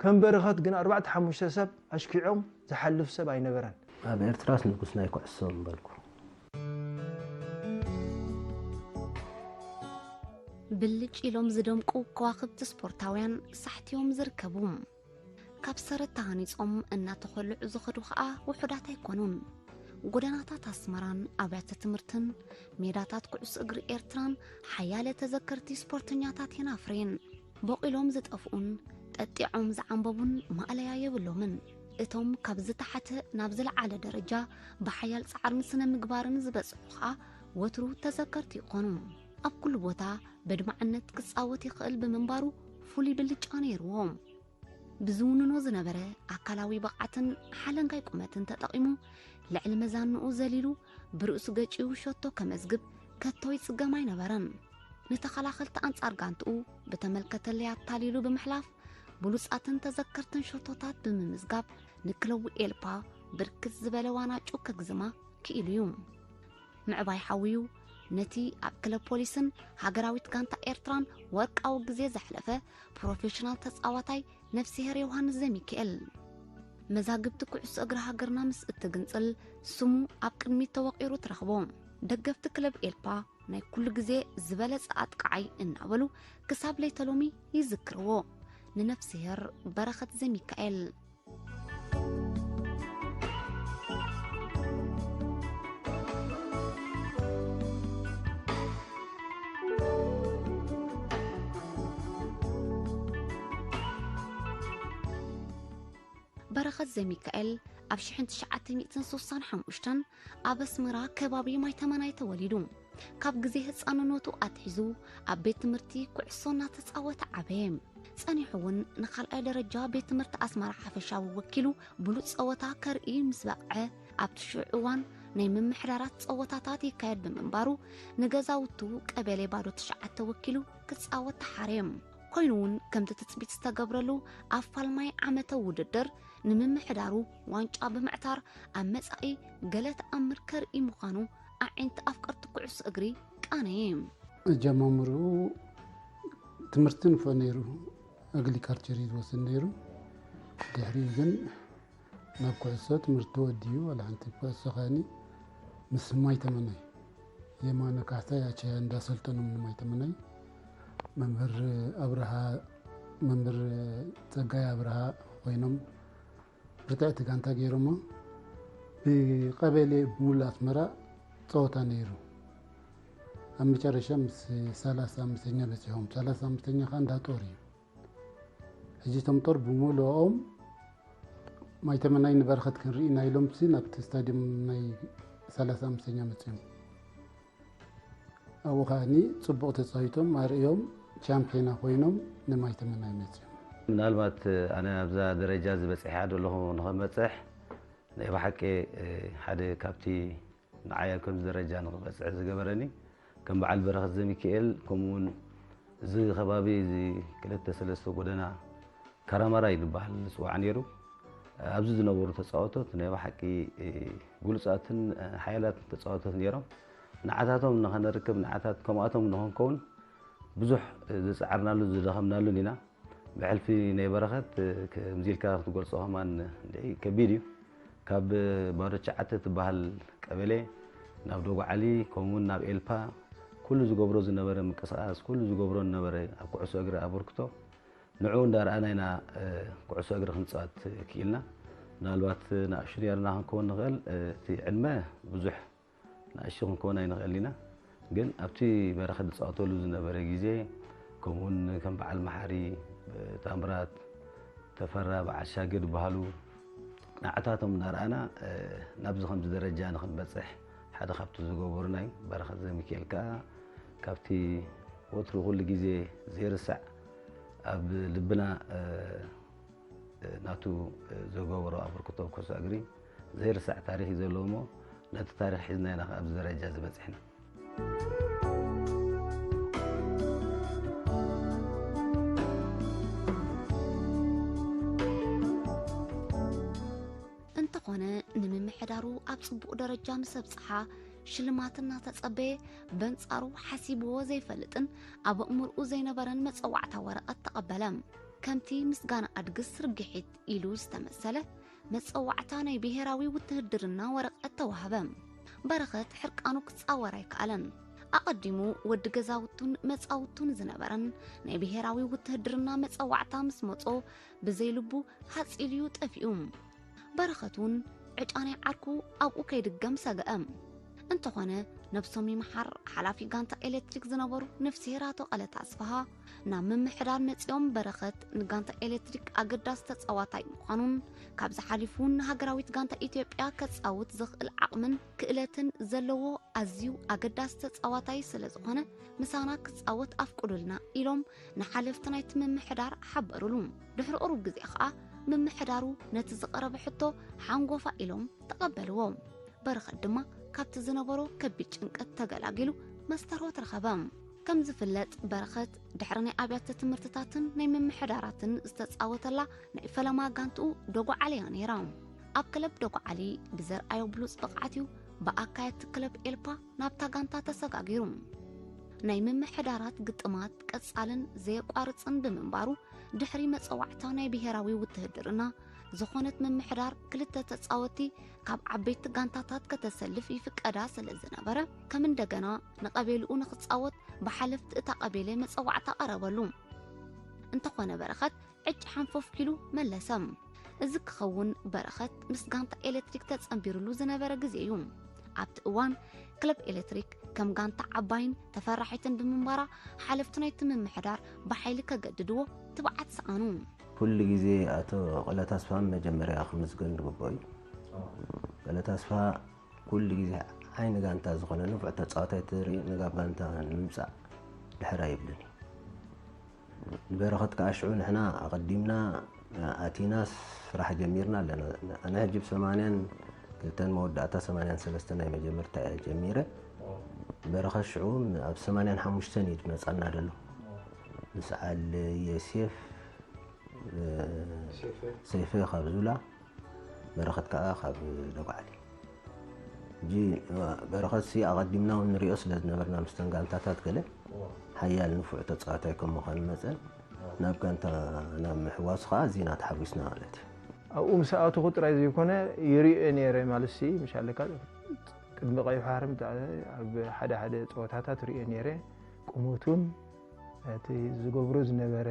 ከም በረኸት ግን ኣርባዕተ ሓሙሽተ ሰብ ኣሽኪዖም ዝሓልፍ ሰብ ኣይነበረን። ኣብ ኤርትራስ ንጉስ ናይ ኩዕሶ ምበልኩ። ብልጭ ኢሎም ዝደምቁ ከዋኽብቲ ስፖርታውያን ሳሕቲዮም ዝርከቡ። ካብ ሰረት ተሃኒጾም እናተኾልዑ ዝኸዱ ኸኣ ውሑዳት ኣይኮኑን። ጎደናታት ኣስመራን ኣብያተ ትምህርትን ሜዳታት ኩዕሶ እግሪ ኤርትራን ሓያለ ተዘከርቲ ስፖርተኛታት የን ኣፍርየን። ቦቒሎም ዝጠፍኡን ጠጢዖም ዝዓንበቡን ማእለያ የብሎምን። እቶም ካብ ዝተሓተ ናብ ዝለዓለ ደረጃ ብሓያል ጻዕርን ስነ ምግባርን ዝበጽሑ ኸኣ ወትሩ ተዘከርቲ ይኾኑ። ኣብ ኩሉ ቦታ በድማዕነት ክጻወት ይኽእል ብምንባሩ ፍሉይ ብልጫ ነይርዎ። ብዝውንኖ ዝነበረ ኣካላዊ ብቕዓትን ሓለንጋይ ቁመትን ተጠቒሙ ልዕሊ መዛንኡ ዘሊሉ ብርእሱ ገጪኡ ሸቶ ከመዝግብ ከቶ ይጽገም ኣይነበረን። ንተኸላኸልቲ ኣንጻር ጋንትኡ ብተመልከተለይ ኣታሊሉ ብምሕላፍ ብሉጻትን ተዘከርትን ሸቶታት ብምምዝጋብ ንክለቡ ኤልፓ ብርክት ዝበለ ዋናጩ ከግዝማ ክኢሉ እዩ። ምዕባይ ሓውዩ ነቲ ኣብ ክለብ ፖሊስን ሃገራዊት ጋንታ ኤርትራን ወርቃዊ ግዜ ዘሕለፈ ፕሮፌሽናል ተጻዋታይ ነፍስሄር ዮሃንስ ዘሚካኤል። መዛግብቲ ኩዕሶ እግሪ ሃገርና ምስ እትግንጽል ስሙ ኣብ ቅድሚት ተወቒሩ ትረኽቦ። ደገፍቲ ክለብ ኤልፓ ናይ ኩሉ ግዜ ዝበለጸ ኣጥቃዓይ እናበሉ ክሳብ ለይተ ሎሚ ይዝክርዎ። ንነፍስሄር በረኸት ዘሚካኤል። በረኸት ዘሚካኤል ኣብ ሽሕን ትሽዓተ ሚእትን ስሳን ሓሙሽተን ኣብ ኣስመራ ከባቢ ማይተመናይ ተወሊዱ። ካብ ግዜ ህጻንነቱ ኣትሒዙ ኣብ ቤት ትምህርቲ ኩዕሶ እናተጻወተ ዓበየ። ጸኒሑ እውን ንኻልኣይ ደረጃ ቤት ትምህርቲ ኣስመራ ሓፈሻዊ ወኪሉ ብሉጽ ጸወታ ከርኢ ምስ በቕዐ ኣብቲ ሽዑ እዋን ናይ ምምሕዳራት ጸወታታት ይካየድ ብምንባሩ ንገዛውቱ ቀበሌ ባዶ ትሽዓተ ወኪሉ ክጻወት ተሓርየ። ኮይኑ እውን ከምቲ ትጽቢት ዝተገብረሉ ኣብ ፋልማይ ዓመተ ውድድር ንምምሕዳሩ ዋንጫ ብምዕታር ኣብ መጻኢ ገለ ተኣምር ከርኢ ምዃኑ ኣዒንቲ ኣፍቀርቲ ኩዕሶ እግሪ ቃነየ። ኣጀማምርኡ ትምህርቲ ንፍዕ ነይሩ፣ ኣግሪካልቸር እዩ ዝወስድ ነይሩ። ድሕሪኡ ግን ናብ ኩዕሶ ትምህርቲ ተወዲኡ፣ ዋላ ሓንቲ ኩዕሶ ከኣኒ ምስ ማይተመናይ የማነ ካሕሳይ ኣቸያ እንዳሰልጠኖም ንማይተመናይ መምህር ኣብርሃ መምህር ጸጋይ ኣብርሃ ኮይኖም ብርትዕቲ ጋንታ ገይሮሞ ብቀበሌ ብሙሉ ኣስመራ ጸወታ ነይሩ። ኣብ መጨረሻ ምስ ሰላሳ ኣምስተኛ በጺሖም። ሰላሳ ኣምስተኛ ከኣ እንዳ ጦር እዩ። ሕጂ እቶም ጦር ብምሉኦም ማይተመናይ ንበረኸት ክንርኢ ኢና ኢሎም ሲ ናብቲ ስታድዮም ናይ ሰላሳ ኣምስተኛ መጺኦም። ኣብኡ ከኣኒ ጽቡቕ ተጻዊቶም ኣርእዮም ቻምፒዮና ኮይኖም ንማይተመናይ መጺኦም። ምናልባት ኣነ ኣብዛ ደረጃ ዝበጽሐ ዘለኹ ንኸመጽሕ ናይ ብሓቂ ሓደ ካብቲ ንዓይ ኣብ ከምዚ ደረጃ ንኽበጽሕ ዝገበረኒ ከም በዓል በረኸት ዘሚካኤል ከምኡውን እዚ ከባቢ እዚ ክልተ ሰለስተ ጎደና ካራማራ እዩ ዝበሃል ዝፅዋዕ ነይሩ። ኣብዚ ዝነበሩ ተፃወቶት ናይ ብሓቂ ብሉፃትን ሓያላትን ተፃወቶት ነይሮም። ንዓታቶም ንኸነርክብ ንዓታት ከምኣቶም ንኽንከውን ብዙሕ ዝፀዓርናሉ ዝደኸምናሉን ኢና። ብሕልፊ ናይ በረኸት ከምዚ ኢልካ ክትገልፆ ከማን ከቢድ እዩ። ካብ ባዶ ትሽዓተ ትበሃል ቀበሌ ናብ ዶጉዓሊ ከምኡውን ናብ ኤልፓ ኩሉ ዝገብሮ ዝነበረ ምንቅስቃስ ኩሉ ዝገብሮ ዝነበረ ኣብ ኩዕሶ እግሪ ኣበርክቶ ንዕኡ እንዳረኣና ኢና ኩዕሶ እግሪ ክንፃወት ክኢልና። ምናልባት ንኣሽቱ ነርና ክንከውን ንኽእል እቲ ዕድመ ብዙሕ ንኣሽቱ ክንከውን ኣይንኽእል ኢና። ግን ኣብቲ በረኸት ዝፃወተሉ ዝነበረ ግዜ ከምኡውን ከም በዓል መሓሪ ታምራት ተፈራ በዓል ሻገ ዝበሃሉ ንዓታቶም እናረኣና ናብዚ ከምዚ ደረጃ ንክንበፅሕ ሓደ ካብቲ ዝገበሩና እዩ። በረኸት ዘሚካኤል ከዓ ካብቲ ወትሩ ኩሉ ግዜ ዘይርሳዕ ኣብ ልብና ናቱ ዝገበሮ ኣበርክቶ ኩዕሶ እግሪ ዘይርሳዕ ታሪክ እዩ ዘለዎ እሞ ነቲ ታሪክ ሒዝና ኢና ኣብዚ ደረጃ ዝበፅሕና። እንተኾነ ንምምሕዳሩ ኣብ ፅቡቕ ደረጃ ምስ ኣብፅሓ ሽልማት እናተጸበየ፣ በንጻሩ ሓሲብዎ ዘይፈልጥን ኣብ ኣእምርኡ ዘይነበረን መጸዋዕታ ወረቐት ተቐበለ። ከምቲ ምስጋና ኣድግስ ርግሒት ኢሉ ዝተመሰለ መጸዋዕታ ናይ ብሄራዊ ውትህድርና ወረቐት ተዋህበ። በረኸት ሕርቃኑ ክጻወር ኣይከኣለን። ኣቐዲሙ ወዲ ገዛውቱን መጻውቱን ዝነበረን ናይ ብሄራዊ ውትህድርና መጸዋዕታ ምስ መጾ ብዘይልቡ ሃጺሉዩ ጠፊኡ። በረኸት እውን ዕጫ ናይ ዓርኩ ኣብኡ ከይድገም ሰገአ። እንተኾነ ነብሶም ይምሓር ሓላፊ ጋንታ ኤሌክትሪክ ዝነበሩ ነፍስሄር ኣቶ ቀለታ ኣስፍሃ ናብ ምምሕዳር መጺኦም በረኸት ንጋንታ ኤሌክትሪክ ኣገዳሲ ተጻዋታይ ምዃኑን ካብዚ ሓሊፉ እውን ንሃገራዊት ጋንታ ኢትዮጵያ ከጻውት ዘኽእል ዓቕምን ክእለትን ዘለዎ ኣዝዩ ኣገዳሲ ተጻዋታይ ስለ ዝኾነ ምሳና ክጻወት ኣፍቅዱልና ኢሎም ንሓለፍቲ ናይቲ ምምሕዳር ሓበሩሉ። ድሕሪ ቁሩብ ግዜ ኸኣ ምምሕዳሩ ነቲ ዝቐረበ ሕቶ ሓንጎፋ ኢሎም ተቐበልዎ። በረኸት ድማ ካብቲ ዝነበሮ ከቢድ ጭንቀት ተገላጊሉ መስተርሆት ረኸበ። ከም ዝፍለጥ በረኸት ድሕሪ ናይ ኣብያተ ትምህርትታትን ናይ ምምሕዳራትን ዝተጻወተላ ናይ ፈለማ ጋንትኡ ዶጎዓሊ እያ ነይራ። ኣብ ክለብ ዶጎዓሊ ብዘርኣዮ ብሉጽ ብቕዓት እዩ ብኣካየድቲ ክለብ ኤልፓ ናብታ ጋንታ ተሰጋጊሩ። ናይ ምምሕዳራት ግጥማት ቀጻልን ዘየቋርጽን ብምንባሩ ድሕሪ መጸዋዕታ ናይ ብሄራዊ ውትህድርና ዝኾነት ምምሕዳር ክልተ ተጻወቲ ካብ ዓበይቲ ጋንታታት ከተሰልፍ ይፍቀዳ ስለ ዝነበረ ከም እንደገና ንቀቤልኡ ንክጻወት ብሓለፍቲ እታ ቀቤለ መጸዋዕታ ቀረበሉ። እንተኾነ በረኸት ዕጭ ሓንፎፍ ኪሉ መለሰ። እዚ ክኸውን በረኸት ምስ ጋንታ ኤሌክትሪክ ተጸንቢሩሉ ዝነበረ ግዜ እዩ። ኣብቲ እዋን ክለብ ኤሌክትሪክ ከም ጋንታ ዓባይን ተፈራሒትን ብምንባራ ሓለፍቲ ናይቲ ምምሕዳር ብሓይሊ ከገድድዎ ትብዓት ሰኣኑ። ኩሉ ግዜ ኣቶ ቀለታ ኣስፋሃ መጀመርያ ክምስገን ዝግብኦ እዩ። ቀለታ ኣስፋሃ ኩሉ ግዜ ዓይኒ ጋንታ ዝኾነ ንፉዕ ተጻዋታይ ትርኢ ንጋብ ጋንታ ንምምጻእ ድሕር ኣይብልን እዩ። ንበረኸት ከኣ ሽዑ ንሕና ኣቐዲምና ኣቲና ስራሕ ጀሚርና ኣለና። ኣነ ሕጂ ብ80ን ክልተን መወዳእታ ሰማንያን ሰለስተን ናይ መጀመርታ እየ ጀሚረ። በረኸት ሽዑ ኣብ ሰማንያን ሓሙሽተን እዩ ዝመጻና ዘሎ። ምስዓል የሴፍ፣ እ፣ ሰይፈ። ሰይፈ ካብ ዙላ፣ በረኸት ከኣ ካብ ደጓዕሊ። ሕጂ በረኸት ሲ ኣቐዲምና እውን ንሪኦ ስለ ዝነበርና ምስተን ጋንታታት ገለ ሓያል ንፉዕ ተጻዋታይ ከም ምዃኑ መጠን ናብ ጋንታ ናብ ምሕዋሱ ከኣ ኣዚና ተሓጒስና ማለት እዩ። ኣብኡ ምስ ኣተኹ ጥራይ ዘይኮነ ይሪኦ ነይረ ማለት ሲ ምሽ ኣለካ ቅድሚ ቀይሕ ባሕሪ ምታ-፣ ኣብ ሓደ ሓደ ጸወታታት ሪኦ ነይረ። ቁመቱን እቲ ዝገብሮ ዝነበረ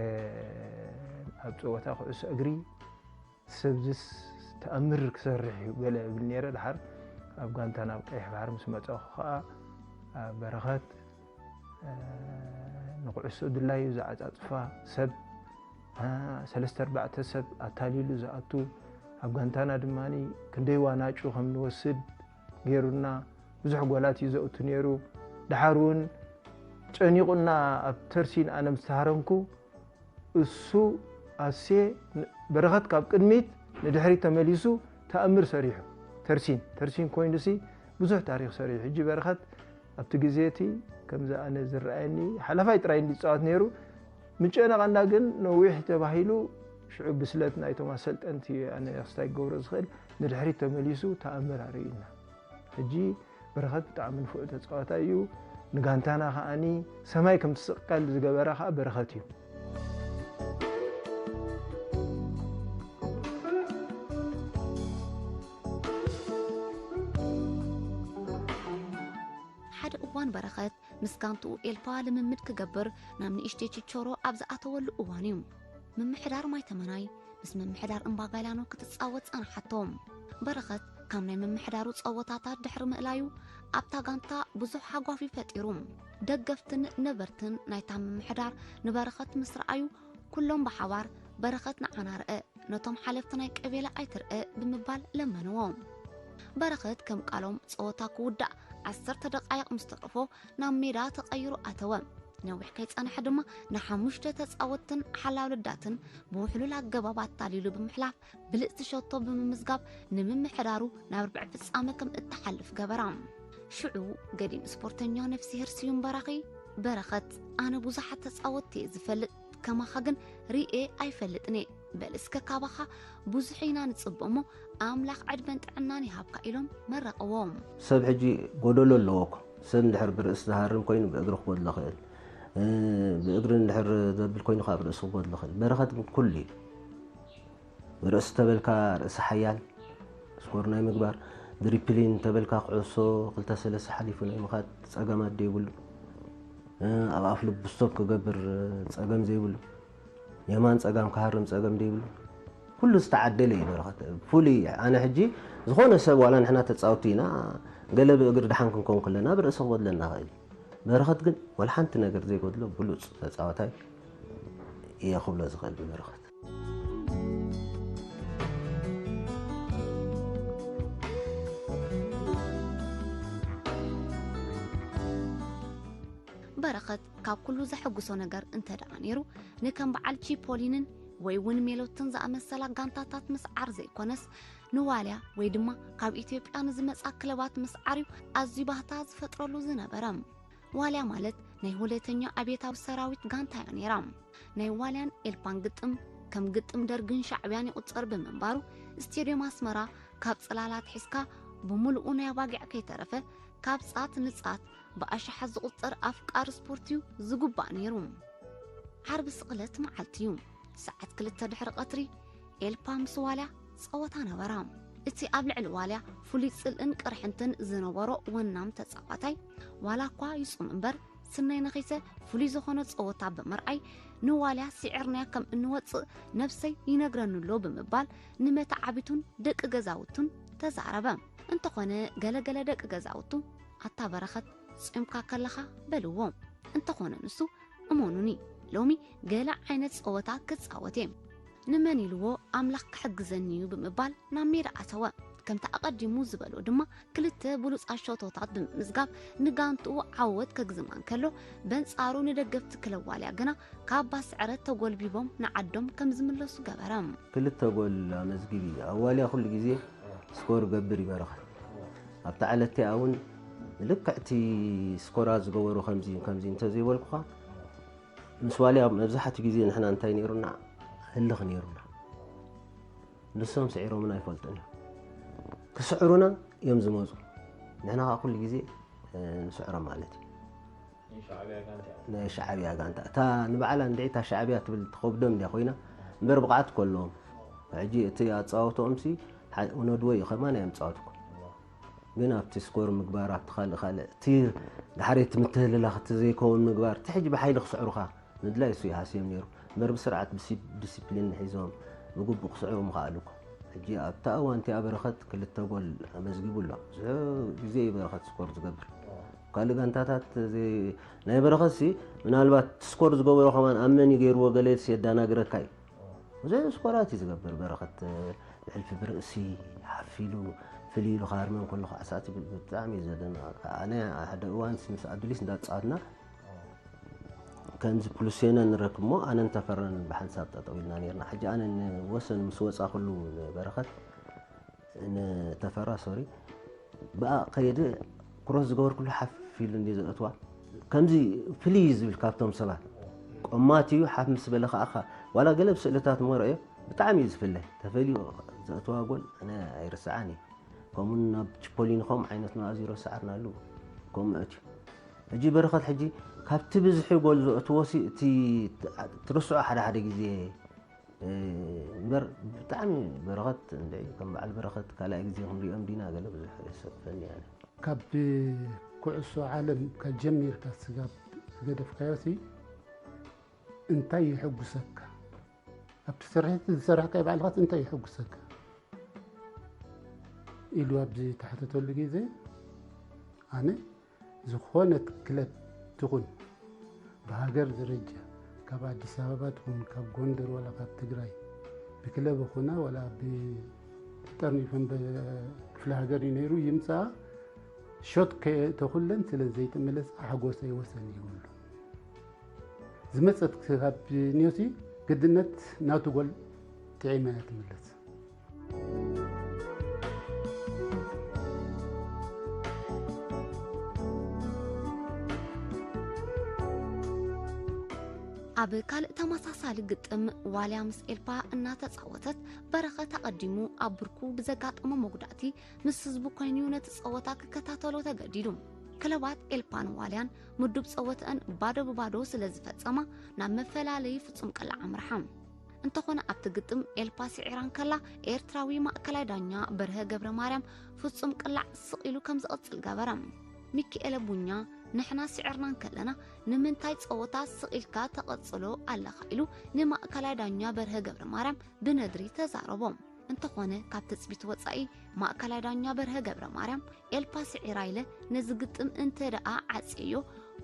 ኣብ ጸወታ ኩዕሶ እግሪ ሰብዝስ ተኣምር ክሰርሕ እዩ ገለ እብል ነይረ። ድሓር ኣብ ጋንታ ናብ ቀይሕ ባሕሪ ምስ መጸኹ ከኣ በረኸት ንኩዕሶ ድላዩ ዝዓጻጽፋ ሰብ፣ አ፣ ሰለስተ ኣርባዕተ ሰብ ኣታሊሉ ዝኣቱ፣ ኣብ ጋንታና ድማ ክንደይ ዋናጩ ከም ንወስድ ገይሩና፣ ብዙሕ ጎላት እዩ ዘእቱ ነይሩ። ድሓር እውን ጨኒቑና ኣብ ተርሲን ኣነ ምስ ተሃረምኩ፣ እሱ ኣሴ ን-፣ በረኸት ካብ ቅድሚት ንድሕሪት ተመሊሱ ተኣምር ሰሪሑ። ተርሲን፣ ተርሲን ኮይኑሲ ብዙሕ ታሪኽ ሰሪሑ። ሕጂ በረኸት ኣብቲ ግዜ እቲ ከምዚ ኣነ ዝረኣየኒ ሓላፋይ ጥራይ እንዲ ዝጻወት ነይሩ። ምጨነቐና ግን ነዊሕ ተባሂሉ ሽዑ ብስለት ናይቶም ኣሰልጠንቲ ኣነ ክስታይ ክገብሮ ዝኽእል ንድሕሪት ተመሊሱ ተኣምር ኣርእዩና። ሕጂ በረኸት ብጣዕሚ ንፉዕ ተጻዋታይ እዩ። ንጋንታና ከኣኒ ሰማይ ከም ትስቀል ዝገበረ ከኣ በረኸት እዩ። ሓደ እዋን በረኸት ምስ ጋንትኡ ኤልፓ ልምምድ ክገብር ናብ ንእሽተይ ችቾሮ ኣብ ዝኣተወሉ እዋን እዩ። ምምሕዳር ማይ ተመናይ ምስ ምምሕዳር እምባ ጋይላኖ ክትጻወት ጸናሓቶ። በረኸት ካብ ናይ ምምሕዳሩ ጸወታታት ድሕሪ ምእላዩ ኣብታ ጋንታ ብዙሕ ሃጓፊ ፈጢሩ። ደገፍትን ነበርትን ናይታ ምምሕዳር ንበረኸት ምስ ረኣዩ ኩሎም ብሓባር በረኸት ንዓና ርእ፣ ነቶም ሓለፍቲ ናይ ቀቤላ ኣይትርእ ብምባል ለመንዎ። በረኸት ከም ቃሎም ጸወታ ክውዳእ ዓሰርተ ደቃይቕ ምስ ተረፎ ናብ ሜዳ ተቐይሩ ኣተወ። ነዊሕ ከይጸንሐ ድማ ንሓሙሽተ ተጻወትን ሓላው ልዳትን ብውሕሉል ኣገባብ ኣታሊሉ ብምሕላፍ ብልጽቲ ሸቶ ብምምዝጋብ ንምምሕዳሩ ናብ ርብዒ ፍጻመ ከም እትሓልፍ ገበራ። ሽዑ ገዲም ስፖርተኛ ነፍስሄር ስዩም በራኺ በረኸት ኣነ ብዙሓት ተጻወትቲ እየ ዝፈልጥ፣ ከማኻ ግን ሪኤ ኣይፈልጥን እየ። በል እስከ ካባኻ ብዙሕ ኢና ንጽበ እሞ ኣምላኽ ዕድመን ጥዕናን ይሃብካ ኢሎም መረቕዎም። ሰብ ሕጂ ጎደሎ ኣለዎ እኮ። ሰብ እንድሕር ብርእሲ ዝሃርም ኮይኑ ብእግሪ ክጎድሎ ይኽእል። እ፣ ብእግሪ እንድሕር ዘብል ኮይኑ ካብ ርእሲ ክጎድሎ ይኽእል። በረኸት ግን ኩሉ እዩ። ርእሲ ተበልካ ርእሲ ሓያል ስኮር ናይ ምግባር፣ ድሪፕሊን ተበልካ ኩዕሶ ክልተ ሰለስተ ሓሊፉ ናይ ምኻድ ጸገማት ዘይብሉ፣ እ፣ ኣብ ኣፍ ልቡ ስቶፕ ክገብር ጸገም ዘይብሉ፣ የማን ጸጋም ክሃርም ጸገም ዘይብሉ ኩሉ ዝተዓደለ እዩ በረኸት። ፍሉይ ኣነ ሕጂ ዝኾነ ሰብ ዋላ ንሕና ተጻወቲ ኢና ገለ ብእግሪ ድሓን ክንከውን ከለና ብርእሲ ክጎድለና ይኽእል። በረኸት ግን ወላ ሓንቲ ነገር ዘይጎድሎ ብሉጽ ተጻዋታይ እየ ክብሎ ዝኽእል ብበረኸት። በረኸት ካብ ኩሉ ዘሐጉሶ ነገር እንተ ደኣ ነይሩ ንከም በዓል ቺፖሊንን ወይ እውን ሜሎትን ዝኣመሰላ ጋንታታት ምስዓር ዘይኮነስ ንዋልያ ወይ ድማ ካብ ኢትዮጵያ ንዝመጻ ክለባት ምስዓር እዩ ኣዝዩ ባህታ ዝፈጥረሉ ዝነበረ። ዋልያ ማለት ናይ ሁለተኛ ኣብዮታዊ ሰራዊት ጋንታ እያ ነይራ። ናይ ዋልያን ኤልፓን ግጥም ከም ግጥም ደርግን ሻዕብያን ይቑጸር ብምንባሩ ስቴድዮም ኣስመራ ካብ ጽላላት ሒዝካ ብምሉኡ ናይ ኣባጊዕ ከይተረፈ ካብ ጻት ንጻት ብኣሽሓት ዝቑጸር ኣፍቃሪ ስፖርት እዩ ዝጉባእ ነይሩ። ዓርቢ ስቕለት መዓልቲ እዩ። ሰዓት ክልተ ድሕሪ ቀትሪ ኤልፓ ምስ ዋልያ ጸወታ ነበራ። እቲ ኣብ ልዕሊ ዋልያ ፍሉይ ጽልእን ቅርሕንትን ዝነበሮ ወናም ተጻዋታይ ዋላ እኳ ይጹም እምበር ስነይ ነኺሰ ፍሉይ ዝኾነ ጸወታ ብምርኣይ ንዋልያ ስዒርናያ ከም እንወጽእ ነብሰይ ይነግረኒ ኣሎ ብምባል ንመተዓቢቱን ደቂ ገዛውቱን ተዛረበ። እንተኾነ ገለገለ ደቂ ገዛውቱ ኣታ በረኸት ጾምካ ከለኻ በልዎ። እንተኾነ ንሱ እመኑኒ ሎሚ ገለ ዓይነት ጸወታ ክጻወት እየ። ንመን ኢልዎ ኣምላኽ ክሕግዘኒ እዩ ብምባል ናብ ሜዳ ኣተወ። ከምቲ ኣቐዲሙ ዝበሎ ድማ ክልተ ብሉጻት ሸቶታት ብምምዝጋብ ንጋንትኡ ዓወት ከግዝማ እንከሎ በንጻሩ ንደገፍቲ ክለብ ዋልያ ግና ካባ ስዕረት ተጎልቢቦም ንዓዶም ከም ዝምለሱ ገበረ። ክልተ ጎል ኣመዝጊቡ እዩ። ኣብ ዋልያ ኩሉ ግዜ ስኮር ገብር እዩ በረኸት። ኣብታ ዕለት እቲኣ እውን ልክዕ እቲ ስኮራ ዝገበሩ ከምዚ ከምዚ እንተዘይበልኩኻ ምስ ዋልያ መብዛሕትኡ ግዜ ንሕና እንታይ ነይሩና ህልኽ ነይሩና። ንሶም ስዒሮምና ኣይፈልጡን እዮም። ክስዕሩና እዮም ዝመፁ። ንሕና ከዓ ኩሉ ግዜ ንስዕሮም ማለት እዩ። ናይ ሻዕብያ ጋንታ እታ ንባዕላ እንድዒ እታ ሻዕብያ ትብል ትኸብዶም እንድያ ኮይና እምበር ብቕዓት እኮ ኣለዎም። ሕጂ እቲ ኣፃወትኦም ሲ ውነድዎ እዩ ከማን እዮም ፃወትኩ። ግን ኣብቲ ስኮር ምግባር ኣብቲ ካልእ ካልእ እቲ ድሓር እቲ ምትህልላኽ እቲ ዘይከውን ምግባር እቲ ሕጂ ብሓይሊ ክስዕሩኻ ምድላይ እሱ ይሃስዮም ነይሩ እምበር ብስርዓት ብሲ- ዲሲፕሊን ሒዞም ብግቡእ ክስዕሩ ምኽኣሉ እኮ። ሕጂ ኣብታ እዋን እቲኣ በረኸት ክልተ ጎል ኣመዝጊቡ ኣሎ። ብዙሕ ግዜ እዩ በረኸት ስኮር ዝገብር። ካልእ ጋንታታት እዚ ናይ በረኸት ሲ ምናልባት ስኮር ዝገበሮ ከማን ኣብ መን እዩ ገይርዎ ገለ ኢልሲ የዳናግረካ እዩ። ብዙሕ ስኮራት እዩ ዝገብር በረኸት ብሕልፊ ብርእሲ ሓፊሉ ፍልይ ኢሉ ክሃርመን ከሎ ከዓ ሰዓት ብጣዕሚ እዩ ዘደንቐካ። ኣነ ሓደ እዋን ምስ ኣዱሊስ እንዳተፃወትና ከምዚ ፕሉሴነ ንረክብ እሞ ኣነን ተፈራን ብሓንሳብ ጠጠው ኢልና ነርና። ሕጂ ኣነ ንወሰን ምስ ወፃ ኩሉ በረኸት ንተፈራ ሶሪ ብኣ ከይደ ክሮስ ዝገበርኩሉ ሓፍ ኢሉ እንዲ ዘእትዋ ከምዚ ፍልይ ዝብል ካብቶም ሰባት ቆማት እዩ ሓፍ ምስ በለ ከዓ ዋላ ገለ ብስእልታት መርኦ ብጣዕሚ እዩ ዝፍለ ተፈልዩ ዘእትዋ ጎል ኣነ ኣይርስዓን እዩ። ከምኡ ናብ ችፖሊኒ ከምኡ ዓይነት ንኣዝዩ ረሳዓትና ኣሉ ከምኡ ኣትዩ። ሕጂ በረኸት ሕጂ ካብቲ ብዝሒ ጎል ዘእትዎ ሲ እቲ ትርስዖ ሓደ ሓደ ግዜ እምበር ብጣዕሚ በረኸት እንድዒ ከም በዓል በረኸት ካልኣይ ግዜ ክንሪኦም ዲና ገለ ብዙሕ የሰክፈኒ ኣነ። ካብ ኩዕሶ ዓለም ካብ ጀሚርካ ስጋብ ዝገደፍካዮ ሲ እንታይ የሐጉሰካ? ኣብቲ ስርሒት ዝሰራሕካዮ ባዕልኻስ እንታይ የሐጉሰካ? ኢሉ ኣብ ዝተሓተተሉ ግዜ ኣነ ዝኾነት ክለብ ትኹን ብሃገር ደረጃ ካብ ኣዲስ ኣበባ ትኹን ካብ ጎንደር ዋላ ካብ ትግራይ ብክለብ ኹና ዋላ ብጠርኒፈን ክፍለ ሃገር እዩ ነይሩ ይምፃኣ ሾት ከየእተኹለን ስለ ዘይትምለስ ሓጎሰይ ወሰን ይብሉ። ዝመፀት ክሳብ ኒዮሲ ግድነት ናቱ ጎል ጥዒማ እያ ትምለስ። ኣብ ካልእ ተመሳሳሊ ግጥም ዋልያ ምስ ኤልፓ እናተጻወተት በረኸት ኣቐዲሙ ኣብ ብርኩ ብዘጋጠሞ መጉዳእቲ ምስ ህዝቡ ኮይኑ ነቲ ጸወታ ክከታተሎ ተገዲዱ። ክለባት ኤልፓን ዋልያን ምዱብ ጸወተአን ባዶ ብባዶ ስለ ዝፈጸማ ናብ መፈላለዪ ፍጹም ቅላዕ ኣምርሓ። እንተኾነ ኣብቲ ግጥም ኤልፓ ስዒራ እንከላ ኤርትራዊ ማእከላይ ዳኛ በርሀ ገብረ ማርያም ፍጹም ቅላዕ ስቕ ኢሉ ከም ዝቕጽል ገበረ። ሚኪኤለ ቡኛ ንሕና ስዒርና እንከለና ንምንታይ ጸወታ ስቕ ኢልካ ተቐጽሎ ኣለኻ ኢሉ ንማእከላይ ዳኛ በርሀ ገብረ ማርያም ብነድሪ ተዛረቦ። እንተኾነ ካብ ትጽቢት ወጻኢ ማእከላይ ዳኛ በርሀ ገብረ ማርያም ኤልፓ ስዒራ ኢለ ነዚ ግጥም እንተ ደኣ ዓጽየዮ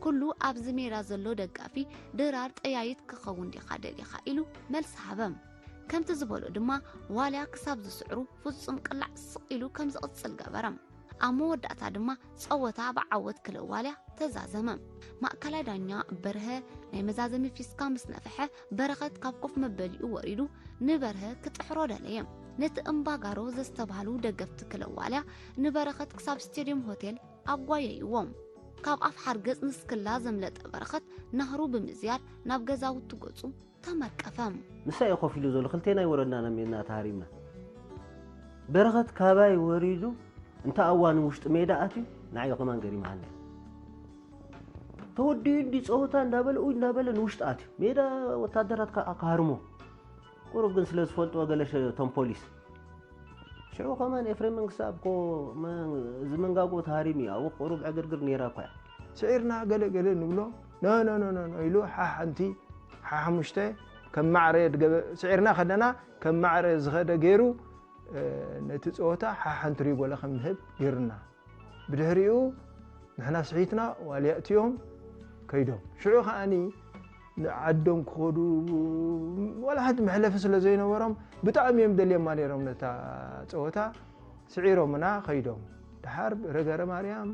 ኩሉ ኣብዚ ሜዳ ዘሎ ደጋፊ ድራር ጠያይት ክኸውን ዲኻ ደሊኻ ኢሉ መልሲ ሃበ። ከምቲ ዝበሎ ድማ ዋልያ ክሳብ ዝስዕሩ ፍጹም ቅላዕ ስቕ ኢሉ ከም ዝቕጽል ገበረ። ኣብ መወዳእታ ድማ ጸወታ ብዓወት ክለብ ዋልያ ተዛዘመ። ማእከላይ ዳኛ በርሀ ናይ መዛዘሚ ፊስካ ምስ ነፍሐ በረኸት ካብ ኮፍ መበሊኡ ወሪዱ ንበርሀ ክጥሕሮ ደለየ። ነቲ እምባጋሮ ዘስተብሃሉ ደገፍቲ ክለብ ዋልያ ንበረኸት ክሳብ ስቴድዮም ሆቴል ኣጓየይዎም። ካብ ኣፍ ሓርገጽ ንስክላ ዘምለጠ በረኸት ናህሩ ብምዝያድ ናብ ገዛውቲ ገጹ ተመርቀፈ። ምሳይ ኮፍ ኢሉ ዘሎ ክልቴና ይወረድና ናብ ሜድና ተሃሪምና። በረኸት ካባይ ወሪዱ እንተ ኣዋ ንውሽጢ ሜዳ ኣትዩ ንዓይ ከማን ገሪማሃኒ። ተወዲኡ እንዲ ጸወታ እንዳበለ ኡይ እንዳበለ ንውሽጢ ኣትዩ። ሜዳ ወታደራት ከ-፣ ክሃርሞ። ቁሩብ ግን ስለ ዝፈልጥዎ ገለ ሸ-፣ እቶም ፖሊስ። ሽዑ ከማን ኤፍሬም መንግስተኣብ ኮ-፣ መ-፣ እዚ መንጋጎ ተሃሪሙ እዩ። ኣብኡ ቁሩብ ዕግርግር ነይራ እኳ እያ። ስዒርና ገለ ገለ ንብሎ፣ ኖ፣ ኖ፣ ኖ፣ ኖ፣ ኖ ኢሉ ሓሓንቲ፣ ሓሓሙሽተ ከም ማዕረ ድገበ-፣ ስዒርና ከለና ከም ማዕረ ዝኸደ ገይሩ፣ እ፣ ነቲ ጸወታ ሓሓንቲ ሪጎለ ከም ንህብ ገይሩና። ብድሕሪኡ ንሕና ስሒትና ዋልያ እትዮም ከይዶም። ሽዑ ከኣኒ ንዓዶም ክኸዱ ዋላ ሓንቲ መሕለፊ ስለ ዘይነበሮም ብጣዕሚ እዮም ደልዮማ ነይሮም ነታ ጸወታ። ስዒሮምና ከይዶም። ደሓር በረገረ ማርያም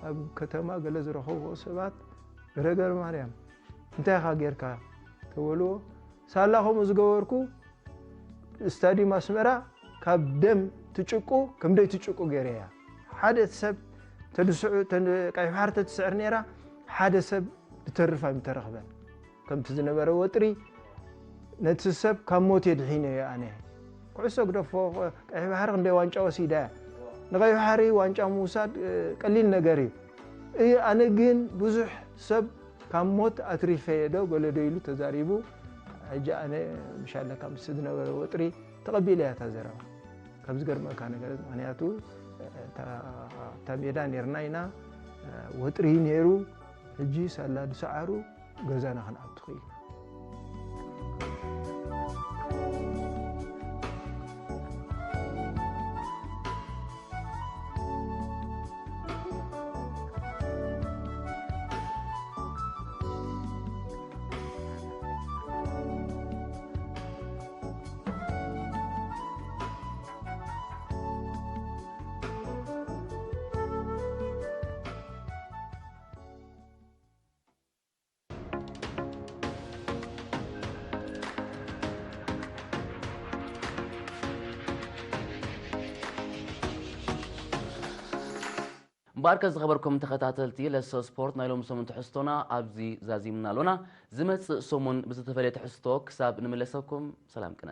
ኣብ ከተማ ገለ ዝረኸብዎ ሰባት በረገረ ማርያም እንታይ ኢኻ ጌርካ ተበልዎ። ሳላ ከምኡ ዝገበርኩ ስታዲየም ኣስመራ ካብ ደም ትጭቁ ከም ደይ ትጭቁ ገይረያ። ሓደ ሰብ ተድስዑ፣ ተ-፣ ቀይሕ ባሕሪ ተትስዕር ነይራ ሓደ ሰብ ብተርፋ ምተረኽበ። ከምቲ ዝነበረ ወጥሪ ነቲ ሰብ ካብ ሞት የድሒነዮ ኣነ። ኩዕሶ ግደፎ፣ ቀይሕ ባሕሪ ክንደይ ዋንጫ ወሲዳ እያ። ንቀይሕ ባሕሪ ዋንጫ ምውሳድ፣ እ፣ ቀሊል ነገር እዩ። እ፣ ኣነ ግን ብዙሕ ሰብ ካብ ሞት ኣትሪፈየ ዶ ገለ ዶ ኢሉ ተዛሪቡ። ሕጂ ኣነ ምሻለካ ምስቲ ዝነበረ ወጥሪ ተቐቢለ እያ እታ ዘረባ። ካብ ዝገርመካ ነገር ምኽንያቱ እታ፣ እታ ሜዳ ኔርና ኢና፣ ወጥሪ ነይሩ። ሕጂ ሳላ ዝሰዓሩ ገዛና ክንኣቱ ክኢልና። እምበኣርከ ዝኸበርኩም ተኸታተልቲ ለሰ ስፖርት ናይ ሎሚ ሰሙን ትሕዝቶና ኣብዚ ዛዚምና ኣሎና። ዝመጽእ ሰሙን ብዝተፈለየ ትሕዝቶ ክሳብ ንምለሰኩም ሰላም ቅነ።